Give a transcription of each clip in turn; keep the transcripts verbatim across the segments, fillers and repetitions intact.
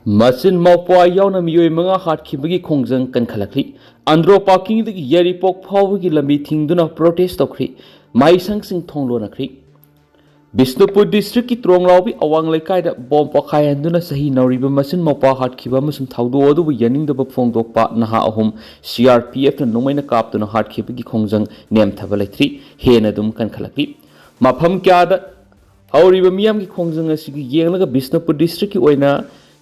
ꯃꯆꯤꯟ ꯃꯧꯄ꯭ꯋꯥ ꯌꯥꯎꯅ ꯃꯤꯑꯣꯏ ꯃꯉꯥ ꯍꯥꯠꯈꯤꯕꯒꯤ ꯈꯣꯡꯖꯪ ꯀꯟꯈꯠꯂꯛꯂꯤ꯫ ꯑꯟꯗ꯭ꯔꯣ ꯄꯥꯔꯀꯤꯡꯗꯒꯤ ꯌꯥꯏꯔꯤꯄꯣꯛ ꯐꯥꯎꯕꯒꯤ ꯂꯝꯕꯤ ꯊꯤꯡꯗꯨꯅ ꯄ꯭ꯔꯣꯇꯦꯁ ꯇꯧꯈ꯭ꯔꯤ꯫ ꯃꯍꯩꯁꯪꯁꯤꯡ ꯊꯣꯡ ꯂꯣꯟꯅꯈ꯭ꯔꯤ꯫ ꯕꯤꯁꯅꯨꯄꯨꯔ ꯗꯤꯁꯇ꯭ꯔꯤꯛꯀꯤ ꯇ꯭ꯔꯣꯡꯂꯥꯎꯕꯤ ꯑꯋꯥꯡ ꯂꯩꯀꯥꯏꯗ ꯕꯣꯝ ꯄꯣꯈꯥꯏꯍꯟꯗꯨꯅ ꯆꯍꯤ ꯅꯧꯔꯤꯕ ꯃꯆꯤꯟ ꯃꯧꯄ꯭ꯋꯥ ꯍꯥꯠꯈꯤꯕ ꯑꯃꯁꯨꯡ ꯊꯧꯗꯣꯛ ꯑꯗꯨꯕꯨ ꯌꯥꯅꯤꯡꯗꯕ ꯐꯣꯡꯗꯣꯛꯄ ꯅꯍꯥ ꯑꯍꯨꯝ ꯁꯤ ꯑꯥꯔ ꯄꯤ ꯑꯦꯐꯅ ꯅꯣꯡꯃꯩꯅ ꯀꯥꯞꯇꯨꯅ ꯍꯥꯠꯈꯤꯕꯒꯤ ꯈꯣꯡꯖꯪ ꯅꯦꯝꯊꯕ ꯂꯩꯇ꯭ꯔꯤ꯫ ꯍꯦꯟꯅ ꯑꯗꯨꯝ ꯀꯟꯈꯠꯂꯛꯂꯤ꯫ ꯃꯐꯝ ꯀꯌꯥꯗ ꯍꯧꯔꯤꯕ ꯃꯤꯌꯥꯝꯒꯤ ꯈꯣꯡꯖꯪ ꯑꯁꯤꯒꯤ ꯌꯦꯡꯂꯒ ꯕꯤꯁꯅꯨꯄꯨꯔ ꯗꯤꯁꯇ꯭ꯔꯤꯛꯀꯤ ꯑꯣꯏꯅ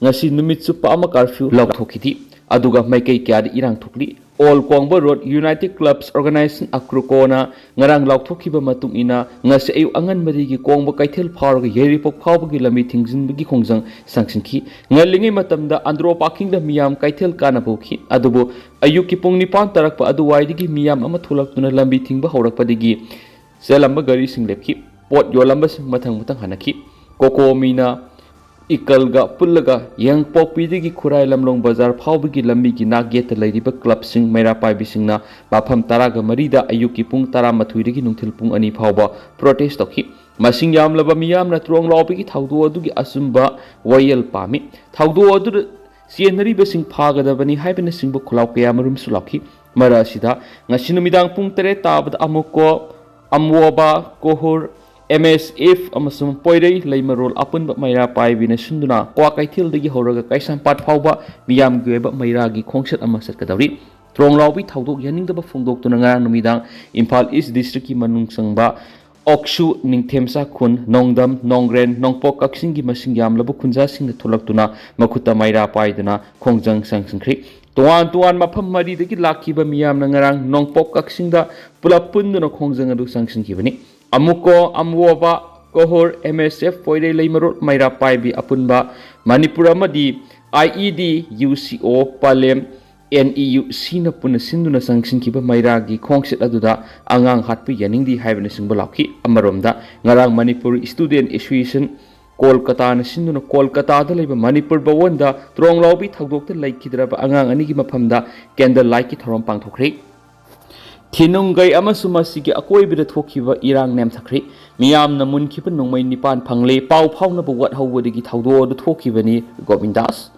ꯉꯁꯤ ꯅꯨꯃꯤꯠ ꯆꯨꯞꯄ ꯑꯃ ꯀꯥꯔꯐ꯭ꯌꯨ ꯂꯥꯎꯊꯣꯛꯈꯤꯗꯤ꯫ ꯑꯗꯨꯒ ꯃꯥꯏꯀꯩ ꯀꯌꯥꯗ ꯏꯔꯥꯡ ꯊꯣꯛꯂꯤ꯫ ꯑꯣꯜ ꯀꯣꯡꯕ ꯔꯣꯗ ꯌꯨꯅꯥꯏꯇꯦꯗ ꯀ꯭ꯂꯕꯁ ꯑꯣꯔꯒꯅꯥꯏꯖꯦꯁꯟ ꯑꯀ꯭ꯔꯨꯀꯣꯅ ꯉꯔꯥꯡ ꯂꯥꯎꯊꯣꯛꯈꯤꯕ ꯃꯇꯨꯡ ꯏꯟꯅ, ꯉꯁꯤ ꯑꯌꯨꯛ ꯑꯉꯟꯕꯗꯒꯤ ꯀꯣꯡꯕ ꯀꯩꯊꯦꯜ ꯐꯥꯎꯔꯒ ꯌꯥꯏꯔꯤꯄꯣꯛ ꯐꯥꯎꯕꯒꯤ ꯂꯝꯕꯤ ꯊꯤꯡꯖꯤꯟꯕꯒꯤ ꯈꯣꯡꯖꯪ ꯁꯥꯡꯁꯤꯟꯈꯤ꯫ ꯉꯜꯂꯤꯉꯩ ꯃꯇꯝꯗ ꯑꯟꯗ꯭ꯔꯣ ꯄꯥꯔꯀꯤꯡꯗ ꯃꯤꯌꯥꯝ ꯀꯩꯊꯦꯜ ꯀꯥꯅꯕ ꯎꯈꯤ, ꯑꯗꯨꯕꯨ ꯑꯌꯨꯛꯀꯤ ꯄꯨꯡ ꯅꯤꯄꯥꯟ ꯇꯥꯔꯛꯄ ꯑꯗꯨꯋꯥꯏꯗꯒꯤ ꯃꯤꯌꯥꯝ ꯑꯃ ꯊꯣꯛꯂꯛꯇꯨꯅ ꯂꯝꯕꯤ ꯊꯤꯡꯕ ꯍꯧꯔꯛꯄꯗꯒꯤ ꯆꯦꯜꯂꯝꯕ ꯒꯥꯔꯤꯁꯤꯡ ꯂꯦꯞꯈꯤ꯫ ꯄꯣꯠ ꯌꯣꯜꯂꯝꯕꯁꯤꯡ ꯃꯊꯪ ꯃꯊꯪ ꯍꯟꯅꯈꯤ꯫ ꯀꯣꯀꯣꯃꯤꯅ ꯏꯀꯜꯒ ꯄꯨꯜꯂꯒ ꯌꯥꯏꯔꯤꯄꯣꯛꯄꯤꯗꯒꯤ ꯈꯨꯔꯥꯏ ꯂꯝꯂꯣꯡ ꯕꯖꯥꯔ ꯐꯥꯎꯕꯒꯤ ꯂꯝꯕꯤꯒꯤ ꯅꯥꯛ ꯌꯦꯠꯇ ꯂꯩꯔꯤꯕ ꯀ꯭ꯂꯕꯁꯤꯡ ꯃꯩꯔꯥ ꯄꯥꯏꯕꯤꯁꯤꯡꯅ ꯃꯐꯝ ꯇꯔꯥꯒ ꯃꯔꯤꯗ ꯑꯌꯨꯛꯀꯤ ꯄꯨꯡ ꯇꯔꯥꯃꯥꯊꯣꯏꯗꯒꯤ ꯅꯨꯡꯊꯤꯜ ꯄꯨꯡ ꯑꯅꯤ ꯐꯥꯎꯕ ꯄ꯭ꯔꯣꯇꯦꯁ ꯇꯧꯈꯤ꯫ ꯃꯁꯤꯡ ꯌꯥꯝꯂꯕ ꯃꯤꯌꯥꯝꯅ ꯇ꯭ꯔꯣꯡ ꯂꯥꯎꯕꯒꯤ ꯊꯧꯗꯣꯛ ꯑꯗꯨꯒꯤ ꯑꯆꯨꯝꯕ ꯋꯥꯌꯦꯜ ꯄꯥꯝꯃꯤ꯫ ꯊꯧꯗꯣꯛ ꯑꯗꯨꯗ ꯆꯦꯟꯅꯔꯤꯕꯁꯤꯡ ꯐꯥꯒꯗꯕꯅꯤ ꯍꯥꯏꯕꯅꯆꯤꯡꯕ ꯈꯣꯜꯂꯥꯎ ꯀꯌꯥ ꯃꯔꯨꯝꯁꯨ ꯂꯥꯎꯈꯤ꯫ ꯃꯔꯛ ꯑꯁꯤꯗ ꯉꯁꯤ ꯅꯨꯃꯤꯗꯥꯡ ꯄꯨꯡ ꯇꯔꯦꯠ ꯇꯥꯕꯗ ꯑꯃꯨꯛꯀꯣ, ꯑꯝꯋꯣꯕꯥ, ꯀꯣꯍꯨꯔ, ꯑꯦꯝ ꯑꯦꯁ ꯑꯦꯐ ꯑꯃꯁꯨꯡ ꯄꯣꯏꯔꯩ ꯂꯩꯃꯔꯣꯜ ꯑꯄꯨꯟꯕ ꯃꯩꯔꯥ ꯄꯥꯏꯕꯤꯅ ꯁꯤꯟꯗꯨꯅ ꯀ꯭ꯋꯥꯀꯩꯊꯦꯜꯗꯒꯤ ꯍꯧꯔꯒ ꯀꯩꯁꯥꯝꯄꯥꯠ ꯐꯥꯎꯕ ꯃꯤꯌꯥꯝꯒꯤ ꯑꯣꯏꯕ ꯃꯩꯔꯥꯒꯤ ꯈꯣꯡꯆꯠ ꯑꯃ ꯆꯠꯀꯗꯧꯔꯤ꯫ ꯇ꯭ꯔꯣꯡꯂꯥꯎꯕꯤ ꯊꯧꯗꯣꯛ ꯌꯥꯅꯤꯡꯗꯕ ꯐꯣꯡꯗꯣꯛꯇꯨꯅ ꯉꯔꯥꯡ ꯅꯨꯃꯤꯗꯥꯡ ꯏꯝꯐꯥꯜ ꯏꯁ ꯗꯤꯁꯇ꯭ꯔꯤꯛꯀꯤ ꯃꯅꯨꯡ ꯆꯪꯕ ꯑꯣꯛꯁꯨ, ꯅꯤꯡꯊꯦꯝꯆꯥ ꯈꯨꯟ, ꯅꯣꯡꯗꯝ, ꯅꯣꯡꯒ꯭ꯔꯦꯟ, ꯅꯣꯡꯄꯣꯛ ꯀꯛꯆꯤꯡꯒꯤ ꯃꯁꯤꯡ ꯌꯥꯝꯂꯕ ꯈꯨꯟꯖꯥꯁꯤꯡꯅ ꯊꯣꯛꯂꯛꯇꯨꯅ ꯃꯈꯨꯠꯇ ꯃꯩꯔꯥ ꯄꯥꯏꯗꯨꯅ ꯈꯣꯡꯖꯪ ꯆꯪꯁꯤꯟꯈ꯭ꯔꯤ꯫ ꯇꯣꯉꯥꯟ ꯇꯣꯉꯥꯟ ꯃꯐꯝ ꯃꯔꯤꯗꯒꯤ ꯂꯥꯛꯈꯤꯕ ꯃꯤꯌꯥꯝꯅ ꯉꯔꯥꯡ ꯅꯣꯡꯄꯣꯛ ꯀꯛꯆꯤꯡꯗ ꯄꯨꯂꯞ ꯄꯨꯟꯗꯨꯅ ꯈꯣꯡꯖꯪ ꯑꯗꯨ ꯆꯪꯁꯤꯟꯈꯤꯕꯅꯤ꯫ ꯑꯃꯨꯛꯀꯣ, ꯑꯝꯋꯣꯕꯥ, ꯀꯣꯍꯨꯔ, ꯑꯦꯝ ꯑꯦꯁ ꯑꯦꯐ, ꯄꯣꯏꯔꯩ ꯂꯩꯃꯔꯣꯜ ꯃꯩꯔꯥ ꯄꯥꯏꯕꯤ ꯑꯄꯨꯟꯕ ꯃꯅꯤꯄꯨꯔ ꯑꯃꯗꯤ ꯑꯥꯏ ꯏ ꯗꯤ, ꯌꯨ ꯁꯤ ꯑꯣ, ꯄꯥꯂꯦꯝ, ꯑꯦꯟ ꯏ ꯌꯨ ꯁꯤꯅ ꯄꯨꯟꯅ ꯁꯤꯟꯗꯨꯅ ꯆꯪꯁꯤꯟꯈꯤꯕ ꯃꯩꯔꯥꯒꯤ ꯈꯣꯡꯆꯠ ꯑꯗꯨꯗ ꯑꯉꯥꯡ ꯍꯥꯠꯄ ꯌꯥꯅꯤꯡꯗꯦ ꯍꯥꯏꯕꯅꯆꯤꯡꯕ ꯂꯥꯎꯈꯤ꯫ ꯑꯃꯔꯣꯝꯗ, ꯉꯔꯥꯡ ꯃꯅꯤꯄꯨꯔ ꯁ꯭ꯇꯨꯗꯦꯟꯠ ꯑꯦꯁꯣꯁꯤꯌꯦꯁꯟ ꯀꯣꯜꯀꯇꯥꯅ ꯁꯤꯟꯗꯨꯅ ꯀꯣꯜꯀꯇꯥꯗ ꯂꯩꯕ ꯃꯅꯤꯄꯨꯔ ꯚꯋꯟꯗ ꯇ꯭ꯔꯣꯡꯂꯥꯎꯕꯤ ꯊꯧꯗꯣꯛꯇ ꯂꯩꯈꯤꯗ꯭ꯔꯕ ꯑꯉꯥꯡ ꯑꯅꯤꯒꯤ ꯃꯐꯝꯗ ꯀꯦꯟꯗꯜ ꯂꯥꯏꯠꯀꯤ ꯊꯧꯔꯝ ꯄꯥꯡꯊꯣꯛꯈ꯭ꯔꯦ꯫ ꯊꯤꯅꯨꯡꯒꯩ ꯑꯃꯁꯨꯡ ꯃꯁꯤꯒꯤ ꯑꯀꯣꯏꯕꯗ ꯊꯣꯛꯈꯤꯕ ꯏꯔꯥꯡ ꯅꯦꯝꯊꯈ꯭ꯔꯦ꯫ ꯃꯤꯌꯥꯝꯅ ꯃꯨꯟꯈꯤꯕ ꯅꯣꯡꯃꯩ ꯅꯤꯄꯥꯟ ꯐꯪꯂꯦ꯫ ꯄꯥꯎ ꯐꯥꯎꯅꯕ ꯋꯥꯠꯍꯧꯕꯗꯒꯤ ꯊꯧꯗꯣꯛ ꯑꯗꯨ ꯊꯣꯛꯈꯤꯕꯅꯤ꯫ ꯒꯣꯕꯤꯟꯗꯥꯁ꯫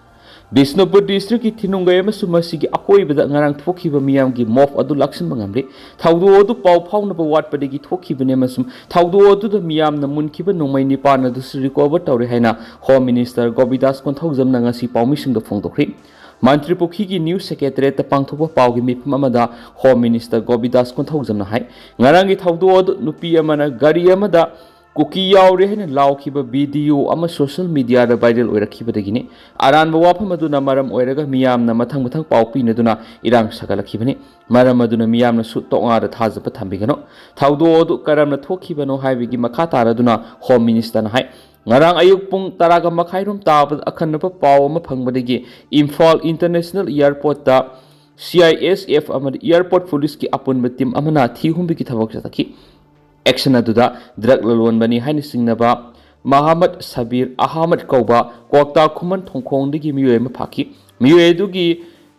ꯕꯤꯁꯅꯨꯄꯨꯔ ꯗꯤꯁꯇ꯭ꯔꯤꯛꯀꯤ ꯊꯤꯅꯨꯡꯒꯩ ꯑꯃꯁꯨꯡ ꯃꯁꯤꯒꯤ ꯑꯀꯣꯏꯕꯗ ꯉꯔꯥꯡ ꯊꯣꯛꯈꯤꯕ ꯃꯤꯌꯥꯝꯒꯤ ꯃꯣꯞ ꯑꯗꯨ ꯂꯥꯛꯁꯤꯟꯕ ꯉꯝꯂꯦ꯫ ꯊꯧꯗꯣꯛ ꯑꯗꯨ ꯄꯥꯎ ꯐꯥꯎꯅꯕ ꯋꯥꯠꯄꯗꯒꯤ ꯊꯣꯛꯈꯤꯕꯅꯤ ꯑꯃꯁꯨꯡ ꯊꯧꯗꯣꯛ ꯑꯗꯨꯗ ꯃꯤꯌꯥꯝꯅ ꯃꯨꯟꯈꯤꯕ ꯅꯣꯡꯃꯩ ꯅꯤꯄꯥꯟ ꯑꯗꯨꯁꯨ ꯔꯤꯀꯣꯚꯔ ꯇꯧꯔꯦ ꯍꯥꯏꯅ ꯍꯣꯝ ꯃꯤꯅꯤꯁꯇꯔ ꯒꯣꯕꯤꯟꯗꯥꯁ ꯀꯣꯟꯊꯧꯖꯝꯅ ꯉꯁꯤ ꯄꯥꯎꯃꯤꯁꯤꯡꯗ ꯐꯣꯡꯗꯣꯛꯈ꯭ꯔꯦ꯫ ꯃꯟꯇ꯭ꯔꯤ ꯄꯨꯈ꯭ꯔꯤꯒꯤ ꯅ꯭ꯌꯨꯁ ꯁꯦꯀ꯭ꯔꯦꯇꯔꯤꯌꯦꯠꯇ ꯄꯥꯡꯊꯣꯛꯄ ꯄꯥꯎꯒꯤ ꯃꯤꯐꯝ ꯑꯃꯗ ꯍꯣꯝ ꯃꯤꯅꯤꯁꯇꯔ ꯒꯣꯕꯤꯟꯗꯥꯁ ꯀꯣꯟꯊꯧꯖꯝꯅ ꯍꯥꯏ, ꯉꯔꯥꯡꯒꯤ ꯊꯧꯗꯣꯛ ꯑꯗꯨ ꯅꯨꯄꯤ ꯑꯃꯅ ꯒꯥꯔꯤ ꯑꯃꯗ "ꯀꯨꯀꯤ ꯌꯥꯎꯔꯦ" ꯍꯥꯏꯅ ꯂꯥꯎꯈꯤꯕ ꯚꯤꯗꯤꯑꯣ ꯑꯃ ꯁꯣꯁꯤꯌꯦꯜ ꯃꯤꯗꯤꯌꯥꯗ ꯚꯥꯏꯔꯦꯜ ꯑꯣꯏꯔꯛꯈꯤꯕꯗꯒꯤꯅꯤ꯫ ꯑꯔꯥꯟꯕ ꯋꯥꯐꯝ ꯑꯗꯨꯅ ꯃꯔꯝ ꯑꯣꯏꯔꯒ ꯃꯤꯌꯥꯝꯅ ꯃꯊꯪ ꯃꯊꯪ ꯄꯥꯎ ꯄꯤꯅꯗꯨꯅ ꯏꯔꯥꯡ ꯁꯥꯒꯠꯂꯛꯈꯤꯕꯅꯤ꯫ ꯃꯔꯝ ꯑꯗꯨꯅ ꯃꯤꯌꯥꯝꯅꯁꯨ ꯇꯣꯉꯥꯟꯅ ꯊꯥꯖꯕ ꯊꯝꯕꯤꯒꯅꯨ꯫ ꯊꯧꯗꯣꯛ ꯑꯗꯨ ꯀꯔꯝꯅ ꯊꯣꯛꯈꯤꯕꯅꯣ ꯍꯥꯏꯕꯒꯤ ꯃꯈꯥ ꯇꯥꯔꯗꯨꯅ ꯍꯣꯝ ꯃꯤꯅꯤꯁꯇꯔꯅ ꯍꯥꯏ, ꯉꯔꯥꯡ ꯑꯌꯨꯛ ꯄꯨꯡ ꯇꯔꯥꯒ ꯃꯈꯥꯏꯔꯣꯝ ꯇꯥꯕꯗ ꯑꯈꯟꯅꯕ ꯄꯥꯎ ꯑꯃ ꯐꯪꯕꯗꯒꯤ ꯏꯝꯐꯥꯜ ꯏꯟꯇꯔꯅꯦꯁꯅꯦꯜ ꯑꯦꯌꯔꯄꯣꯔꯠꯇ ꯁꯤ ꯑꯥꯏ ꯑꯦꯁ ꯑꯦꯐ ꯑꯃꯗꯤ ꯑꯦꯌꯔꯄꯣꯔꯠ ꯄꯨꯂꯤꯁꯀꯤ ꯑꯄꯨꯟꯕ ꯇꯤꯝ ꯑꯃꯅ ꯊꯤ ꯍꯨꯝꯕꯒꯤ ꯊꯕꯛ ꯆꯠꯊꯈꯤ꯫ ꯑꯦꯛꯁꯟ ꯑꯗꯨꯗ ꯗ꯭ꯔꯒ ꯂꯂꯣꯟꯕꯅꯤ ꯍꯥꯏꯅ ꯆꯤꯡꯅꯕ ꯃꯍꯥꯃꯠ ꯁꯕꯤꯔ ꯑꯍꯃꯠ ꯀꯧꯕ ꯀ꯭ꯋꯥꯛꯇꯥ ꯈꯨꯃꯟ ꯊꯣꯡꯈꯣꯡꯗꯒꯤ ꯃꯤꯑꯣꯏ ꯑꯃ ꯐꯥꯈꯤ꯫ ꯃꯤꯑꯣꯏ ꯑꯗꯨꯒꯤ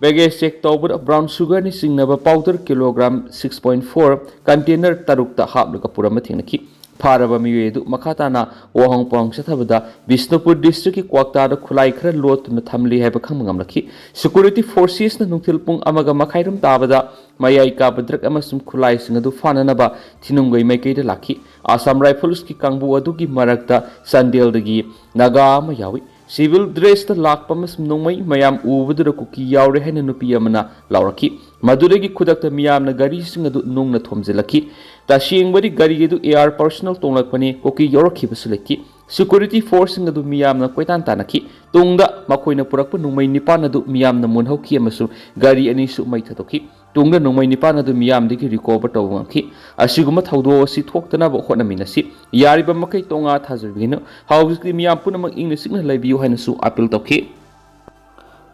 ꯕꯦꯒꯦꯖ ꯆꯦꯛ ꯇꯧꯕꯗ ꯕ꯭ꯔꯥꯎꯟ ꯁꯨꯒꯔꯅꯤ ꯆꯤꯡꯅꯕ powder kilogram six point four container ꯇꯔꯨꯛꯇ ꯍꯥꯞꯂꯒ ꯄꯨꯔꯝꯕ ꯊꯦꯡꯅꯈꯤ꯫ ꯐꯥꯔꯕ ꯃꯤꯑꯣꯏ ꯑꯗꯨ ꯃꯈꯥ ꯇꯥꯅ ꯋꯥꯍꯪ ꯄꯥꯎꯍꯪ ꯆꯠꯊꯕꯗ ꯕꯤꯁꯅꯨꯄꯨꯔ ꯗꯤꯁꯇ꯭ꯔꯤꯛꯀꯤ ꯀ꯭ꯋꯥꯛꯇꯥꯗ ꯈꯨꯠꯂꯥꯏ ꯈꯔ ꯂꯣꯠꯇꯨꯅ ꯊꯝꯂꯤ ꯍꯥꯏꯕ ꯈꯪꯕ ꯉꯝꯂꯛꯈꯤ꯫ ꯁꯦꯀ꯭ꯌꯨꯔꯤꯇꯤ ꯐꯣꯔꯁꯦꯁꯅ ꯅꯨꯡꯊꯤꯜ ꯄꯨꯡ ꯑꯃꯒ ꯃꯈꯥꯏꯔꯣꯝ ꯇꯥꯕꯗ ꯃꯌꯥꯏ ꯀꯥꯕ ꯗ꯭ꯔꯒ ꯑꯃꯁꯨꯡ ꯈꯨꯠꯂꯥꯏꯁꯤꯡ ꯑꯗꯨ ꯐꯥꯅꯅꯕ ꯊꯤꯅꯨꯡꯒꯩ ꯃꯥꯏꯀꯩꯗ ꯂꯥꯛꯈꯤ꯫ ꯑꯁꯥꯝ ꯔꯥꯏꯐꯜꯁꯀꯤ ꯀꯥꯡꯕꯨ ꯑꯗꯨꯒꯤ ꯃꯔꯛꯇ ꯆꯥꯟꯗꯦꯜꯗꯒꯤ ꯅꯥꯒꯥ ꯑꯃ ꯌꯥꯎꯏ꯫ ꯁꯤꯚꯤꯜ ꯗ꯭ꯔꯦꯁꯇ ꯂꯥꯛꯄ ꯑꯃꯁꯨꯡ ꯅꯣꯡꯃꯩ ꯃꯌꯥꯝ ꯎꯕꯗꯨꯗ "ꯀꯨꯀꯤ ꯌꯥꯎꯔꯦ" ꯍꯥꯏꯅ ꯅꯨꯄꯤ ꯑꯃꯅ ꯂꯥꯎꯔꯛꯈꯤ꯫ ꯃꯗꯨꯗꯒꯤ ꯈꯨꯗꯛꯇ ꯃꯤꯌꯥꯝꯅ ꯒꯥꯔꯤꯁꯤꯡ ꯑꯗꯨ ꯅꯨꯡꯅ ꯊꯣꯝꯖꯤꯜꯂꯛꯈꯤ꯫ ꯇꯁꯦꯡꯕꯗꯤ ꯒꯥꯔꯤ ꯑꯗꯨ ꯑꯦꯌꯥꯔ ꯄꯔꯁꯣꯅꯦꯜ ꯇꯣꯡꯂꯛꯄꯅꯤ, ꯀꯨꯀꯤ ꯌꯥꯎꯔꯛꯈꯤꯕꯁꯨ ꯂꯩꯈꯤ꯫ ꯁꯦꯀ꯭ꯌꯨꯔꯤꯇꯤ ꯐꯣꯔꯁꯁꯤꯡ ꯑꯗꯨ ꯃꯤꯌꯥꯝꯅ ꯀꯣꯏꯇꯥꯟ ꯇꯥꯟꯅꯈꯤ꯫ ꯇꯨꯡꯗ ꯃꯈꯣꯏꯅ ꯄꯨꯔꯛꯄ ꯅꯣꯡꯃꯩ ꯅꯤꯄꯥꯟ ꯑꯗꯨ ꯃꯤꯌꯥꯝꯅ ꯃꯨꯟꯍꯧꯈꯤ ꯑꯃꯁꯨꯡ ꯒꯥꯔꯤ ꯑꯅꯤꯁꯨ ꯃꯩ ꯊꯥꯗꯣꯛꯈꯤ꯫ ꯇꯨꯡꯗ ꯅꯣꯡꯃꯩ ꯅꯤꯄꯥꯟ ꯑꯗꯨ ꯃꯤꯌꯥꯝꯗꯒꯤ ꯔꯤꯀꯣꯚꯔ ꯇꯧꯕ ꯉꯝꯈꯤ꯫ ꯑꯁꯤꯒꯨꯝꯕ ꯊꯧꯗꯣꯛ ꯑꯁꯤ ꯊꯣꯛꯇꯅꯕ ꯍꯣꯠꯅꯃꯤꯟꯅꯁꯤ꯫ ꯌꯥꯔꯤꯕ ꯃꯈꯩ ꯇꯣꯉꯥ ꯊꯥꯖꯕꯤꯒꯅꯨ꯫ ꯍꯧꯖꯤꯛꯇꯤ ꯃꯤꯌꯥꯝ ꯄꯨꯝꯅꯃꯛ ꯏꯪꯅ ꯆꯤꯛꯅ ꯂꯩꯕꯤꯌꯨ ꯍꯥꯏꯅꯁꯨ ꯑꯥꯄꯤꯜ ꯇꯧꯈꯤ꯫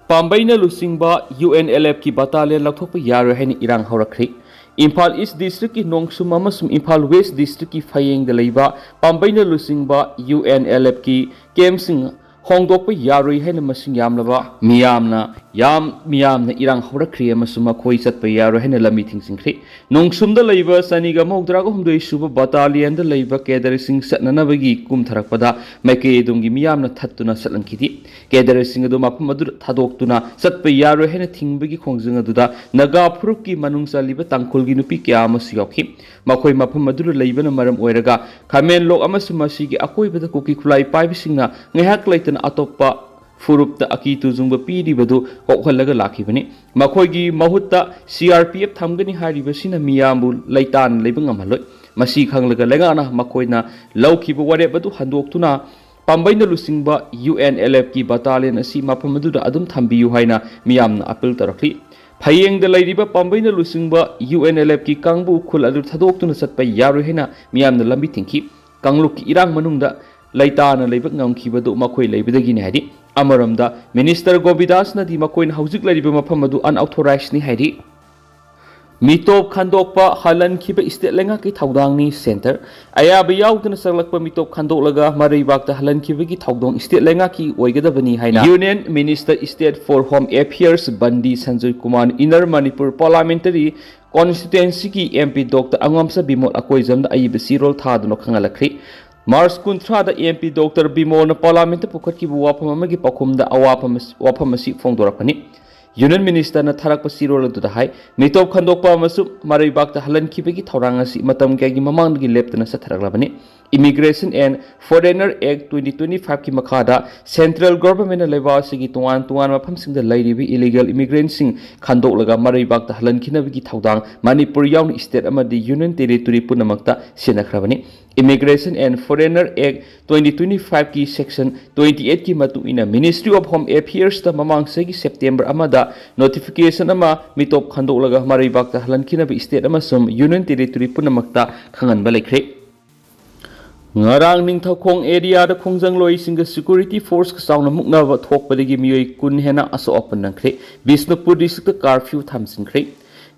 ꯄꯥꯝꯕꯩꯅ ꯂꯨꯆꯤꯡꯕ ꯌꯨ ꯑꯦꯟ ꯑꯦꯜ ꯑꯦꯐꯀꯤ ꯕꯇꯥꯂꯤꯌꯟ ꯂꯧꯊꯣꯛꯄ ꯌꯥꯔꯣꯏ ꯍꯥꯏꯅ ꯏꯔꯥꯡ ꯍꯧꯔꯛꯈ꯭ꯔꯦ꯫ ꯏꯝꯐꯥꯜ ꯏꯁ ꯗꯤꯁꯇ꯭ꯔꯤꯛꯀꯤ ꯅꯣꯡꯁꯨꯝ ꯑꯃꯁꯨꯡ ꯏꯝꯐꯥꯜ ꯋꯦꯁ ꯗꯤꯁꯇ꯭ꯔꯤꯛꯀꯤ ꯐꯌꯦꯡꯗ ꯂꯩꯕ ꯄꯥꯝꯕꯩꯅ ꯂꯨꯆꯤꯡꯕ ꯌꯨ ꯑꯦꯟ ꯑꯦꯜ ꯑꯦꯐꯀꯤ ꯀꯦꯝꯞꯁꯤꯡ ꯍꯣꯡꯗꯣꯛꯄ ꯌꯥꯔꯣꯏ ꯍꯥꯏꯅ ꯃꯁꯤꯡ ꯌꯥꯝꯂꯕ ꯃꯤꯌꯥꯝꯅ ꯌꯥꯝ ꯃꯤꯌꯥꯝꯅ ꯏꯔꯥꯡ ꯍꯧꯔꯛꯈ꯭ꯔꯤ ꯑꯃꯁꯨꯡ ꯃꯈꯣꯏ ꯆꯠꯄ ꯌꯥꯔꯣꯏ ꯍꯥꯏꯅ ꯂꯝꯕꯤ ꯊꯤꯡꯖꯤꯟꯈ꯭ꯔꯤ꯫ ꯅꯣꯡꯁꯨꯝꯗ ꯂꯩꯕ ꯆꯅꯤꯒ ꯃꯧꯗ꯭ꯔꯥꯒ ꯍꯨꯝꯗꯣꯏ ꯁꯨꯕ ꯕꯇꯥꯂꯤꯌꯟꯗ ꯂꯩꯕ ꯀꯦꯗꯔꯁꯤꯡ ꯆꯠꯅꯅꯕꯒꯤ ꯀꯨꯝꯊꯔꯛꯄꯗ ꯃꯥꯏꯀꯩ ꯑꯗꯨꯝꯒꯤ ꯃꯤꯌꯥꯝꯅ ꯊꯠꯇꯨꯅ ꯆꯠꯍꯟꯈꯤꯗꯦ꯫ ꯀꯦꯗꯔꯁꯤꯡ ꯑꯗꯨ ꯃꯐꯝ ꯑꯗꯨꯗ ꯊꯥꯗꯣꯛꯇꯨꯅ ꯆꯠꯄ ꯌꯥꯔꯣꯏ ꯍꯥꯏꯅ ꯊꯤꯡꯕꯒꯤ ꯈꯣꯡꯖꯪ ꯑꯗꯨꯗ ꯅꯥꯒꯥ ꯐꯨꯔꯨꯞꯀꯤ ꯃꯅꯨꯡ ꯆꯜꯂꯤꯕ ꯇꯥꯡꯈꯨꯜꯒꯤ ꯅꯨꯄꯤ ꯀꯌꯥ ꯑꯃꯁꯨ ꯌꯥꯎꯈꯤ꯫ ꯃꯈꯣꯏ ꯃꯐꯝ ꯑꯗꯨꯗ ꯂꯩꯕꯅ ꯃꯔꯝ ꯑꯣꯏꯔꯒ ꯈꯥꯃꯦꯟꯂꯣꯛ ꯑꯃꯁꯨꯡ ꯃꯁꯤꯒꯤ ꯑꯀꯣꯏꯕꯗ ꯀꯨꯀꯤ ꯈꯨꯠꯂꯥꯏ ꯄꯥꯏꯕꯁꯤꯡꯅ ꯉꯥꯏꯍꯥꯛ ꯂꯩꯇꯅ ꯑꯇꯣꯞꯄ ꯐꯨꯔꯨꯞꯇ ꯑꯀꯤ ꯇꯨꯖꯨꯡꯕ ꯄꯤꯔꯤꯕꯗꯨ ꯀꯣꯛꯍꯜꯂꯒ ꯂꯥꯛꯈꯤꯕꯅꯤ꯫ ꯃꯈꯣꯏꯒꯤ ꯃꯍꯨꯠꯇ ꯁꯤ ꯑꯥꯔ ꯄꯤ ꯑꯦꯐ ꯊꯝꯒꯅꯤ ꯍꯥꯏꯔꯤꯕꯁꯤꯅ ꯃꯤꯌꯥꯝꯕꯨ ꯂꯩꯇꯥꯅ ꯂꯩꯕ ꯉꯝꯍꯜꯂꯣꯏ꯫ ꯃꯁꯤ ꯈꯪꯂꯒ ꯂꯩꯉꯥꯛꯅ ꯃꯈꯣꯏꯅ ꯂꯧꯈꯤꯕ ꯋꯥꯔꯦꯞ ꯑꯗꯨ ꯍꯟꯗꯣꯛꯇꯨꯅ ꯄꯥꯝꯕꯩꯅ ꯂꯨꯆꯤꯡꯕ ꯌꯨ ꯑꯦꯟ ꯑꯦꯜ ꯑꯦꯐꯀꯤ ꯕꯇꯥꯂꯤꯌꯟ ꯑꯁꯤ ꯃꯐꯝ ꯑꯗꯨꯗ ꯑꯗꯨꯝ ꯊꯝꯕꯤꯌꯨ ꯍꯥꯏꯅ ꯃꯤꯌꯥꯝꯅ ꯑꯄꯤꯜ ꯇꯧꯔꯛꯂꯤ꯫ ꯐꯌꯦꯡꯗ ꯂꯩꯔꯤꯕ ꯄꯥꯝꯕꯩꯅ ꯂꯨꯆꯤꯡꯕ ꯌꯨ ꯑꯦꯟ ꯑꯦꯜ ꯑꯦꯐꯀꯤ ꯀꯥꯡꯕꯨ ꯈꯨꯜ ꯑꯗꯨ ꯊꯥꯗꯣꯛꯇꯨꯅ ꯆꯠꯄ ꯌꯥꯔꯣꯏ ꯍꯥꯏꯅ ꯃꯤꯌꯥꯝꯅ ꯂꯝꯕꯤ ꯊꯤꯡꯈꯤ꯫ ꯀꯥꯡꯂꯨꯞꯀꯤ ꯏꯔꯥꯡ ꯃꯅꯨꯡꯗ ꯂꯩꯇꯥꯅ ꯂꯩꯕ ꯉꯝꯈꯤꯕꯗꯨ ꯃꯈꯣꯏ ꯂꯩꯕꯗꯒꯤꯅꯤ ꯍꯥꯏꯔꯤ꯫ ꯑꯃꯔꯣꯝꯗ ꯃꯤꯅꯤꯁꯇꯔ ꯒꯣꯕꯤꯗꯥꯁꯅꯗꯤ ꯃꯈꯣꯏꯅ ꯍꯧꯖꯤꯛ ꯂꯩꯔꯤꯕ ꯃꯐꯝ ꯑꯗꯨ ꯑꯟꯑꯣꯊꯣꯔꯥꯏꯖꯅꯤ ꯍꯥꯏꯔꯤ꯫ ꯃꯤꯇꯣꯞ ꯈꯟꯗꯣꯛꯄ ꯍꯜꯍꯟꯈꯤꯕ ꯏꯁꯇꯦꯠ ꯂꯩꯉꯥꯛꯀꯤ ꯊꯧꯗꯥꯡꯅꯤ꯫ ꯁꯦꯟꯇꯔ ꯑꯌꯥꯕ ꯌꯥꯎꯗꯅ ꯆꯪꯂꯛꯄ ꯃꯤꯇꯣꯞ ꯈꯟꯗꯣꯛꯂꯒ ꯃꯔꯩꯕꯥꯛꯇ ꯍꯜꯍꯟꯈꯤꯕꯒꯤ ꯊꯧꯗꯥꯡ ꯏꯁꯇꯦꯠ ꯂꯩꯉꯥꯛꯀꯤ ꯑꯣꯏꯒꯗꯕꯅꯤ ꯍꯥꯏꯅ union minister state for home affairs Bandi Sanjay Kumar ꯏꯟꯅꯔ ꯃꯅꯤꯄꯨꯔ ꯄꯥꯔꯂꯥꯃꯦꯟꯇꯔꯤ ꯀꯣꯟꯁꯇꯤꯇ꯭ꯋꯦꯟꯁꯤꯒꯤ M P doctor Angomcha Bimol ꯑꯀꯣꯏꯖꯝꯗ ꯑꯏꯕ ꯆꯦꯔꯣꯜ ꯊꯥꯗꯨꯅ ꯈꯪꯍꯜꯂꯛꯈ꯭ꯔꯤ꯫ ꯃꯥꯔꯆ ꯀꯨꯟꯊ꯭ꯔꯥꯗ ꯑꯦꯝ ꯄꯤ ꯗꯣꯛꯇꯔ ꯕꯤꯃꯣꯜꯅ ꯄꯥꯔꯂꯥꯃꯦꯟꯠꯇ ꯄꯨꯈꯠꯈꯤꯕ ꯋꯥꯐꯝ ꯑꯃꯒꯤ ꯄꯥꯎꯈꯨꯝꯗ ꯑꯋꯥꯐꯝ ꯑꯁꯤ, ꯋꯥꯐꯝ ꯑꯁꯤ ꯐꯣꯡꯗꯣꯔꯛꯄꯅꯤ꯫ ꯌꯨꯅꯤꯌꯟ ꯃꯤꯅꯤꯁꯇꯔꯅ ꯊꯥꯔꯛꯄ ꯆꯦꯔꯣꯜ ꯑꯗꯨꯗ ꯍꯥꯏ, ꯃꯤꯇꯣꯞ ꯈꯟꯗꯣꯛꯄ ꯑꯃꯁꯨꯡ ꯃꯔꯩꯕꯥꯛꯇ ꯍꯜꯍꯟꯈꯤꯕꯒꯤ ꯊꯧꯔꯥꯡ ꯑꯁꯤ ꯃꯇꯝ ꯀꯌꯥꯒꯤ ꯃꯃꯥꯡꯗꯒꯤ ꯂꯦꯞꯇꯅ ꯆꯠꯊꯔꯛꯂꯕꯅꯤ꯫ Immigration and Foreigner Act twenty twenty five ꯀꯤ ꯃꯈꯥꯗ ꯁꯦꯟꯇ꯭ꯔꯦꯜ ꯒꯣꯚꯔꯟꯃꯦꯟꯠꯅ ꯂꯩꯕꯥꯛ ꯑꯁꯤꯒꯤ ꯇꯣꯉꯥꯟ ꯇꯣꯉꯥꯟꯕ ꯃꯐꯝꯁꯤꯡꯗ ꯂꯩꯔꯤꯕ ꯏꯂꯤꯒꯦꯜ ꯏꯃꯤꯒ꯭ꯔꯦꯟꯠꯁꯤꯡ ꯈꯟꯗꯣꯛꯂꯒ ꯃꯔꯩꯕꯥꯛꯇ ꯍꯜꯍꯟꯈꯤꯅꯕꯒꯤ ꯊꯧꯗꯥꯡ ꯃꯅꯤꯄꯨꯔ ꯌꯥꯎꯅ ꯏꯁꯇꯦꯠ ꯑꯃꯗꯤ ꯌꯨꯅꯤꯌꯟ ꯇꯦꯔꯤꯇꯣꯔꯤ ꯄꯨꯝꯅꯃꯛꯇ ꯁꯤꯟꯅꯈ꯭ꯔꯕꯅꯤ꯫ Immigration and Foreigner Act twenty twenty five ꯀꯤ section twenty eight ꯀꯤ ꯃꯇꯨꯡ ꯏꯟꯅ Ministry of Home Affairs ꯇ ꯃꯃꯥꯡ ꯆꯍꯤꯒꯤ ꯁꯦꯞꯇꯦꯝꯕꯔ ꯑꯃꯗ ꯅꯣꯇꯤꯐꯤꯀꯦꯁꯟ ꯑꯃ ꯃꯤꯇꯣꯞ ꯈꯟꯗꯣꯛꯂꯒ ꯃꯔꯩꯕꯥꯛꯇ ꯍꯜꯍꯟꯈꯤꯅꯕ ꯏꯁꯇꯦꯠ ꯑꯃꯁꯨꯡ ꯌꯨꯅꯤꯌꯟ ꯇꯦꯔꯤꯇꯣꯔꯤ ꯄꯨꯝꯅꯃꯛꯇ ꯈꯪꯍꯟꯕ ꯂꯩꯈ꯭ꯔꯦ꯫ ꯉꯔꯥꯡ ꯅꯤꯡꯊꯧꯈꯣꯡ ꯑꯦꯔꯤꯌꯥꯗ ꯈꯣꯡꯖꯪꯂꯣꯏꯁꯤꯡꯒ ꯁꯦꯀ꯭ꯌꯨꯔꯤꯇꯤ ꯐꯣꯔꯁꯀ ꯆꯥꯎꯅ ꯃꯨꯛꯅꯕ ꯊꯣꯛꯄꯗꯒꯤ ꯃꯤꯑꯣꯏ ꯀꯨꯟ ꯍꯦꯟꯅ ꯑꯁꯣꯛ ꯑꯄꯟ ꯅꯪꯈ꯭ꯔꯦ꯫ ꯕꯤꯁꯅꯨꯄꯨꯔ ꯗꯤꯁꯇ꯭ꯔꯤꯛꯇ ꯀꯥꯔꯐ꯭ꯌꯨ ꯊꯝꯖꯤꯟꯈ꯭ꯔꯦ꯫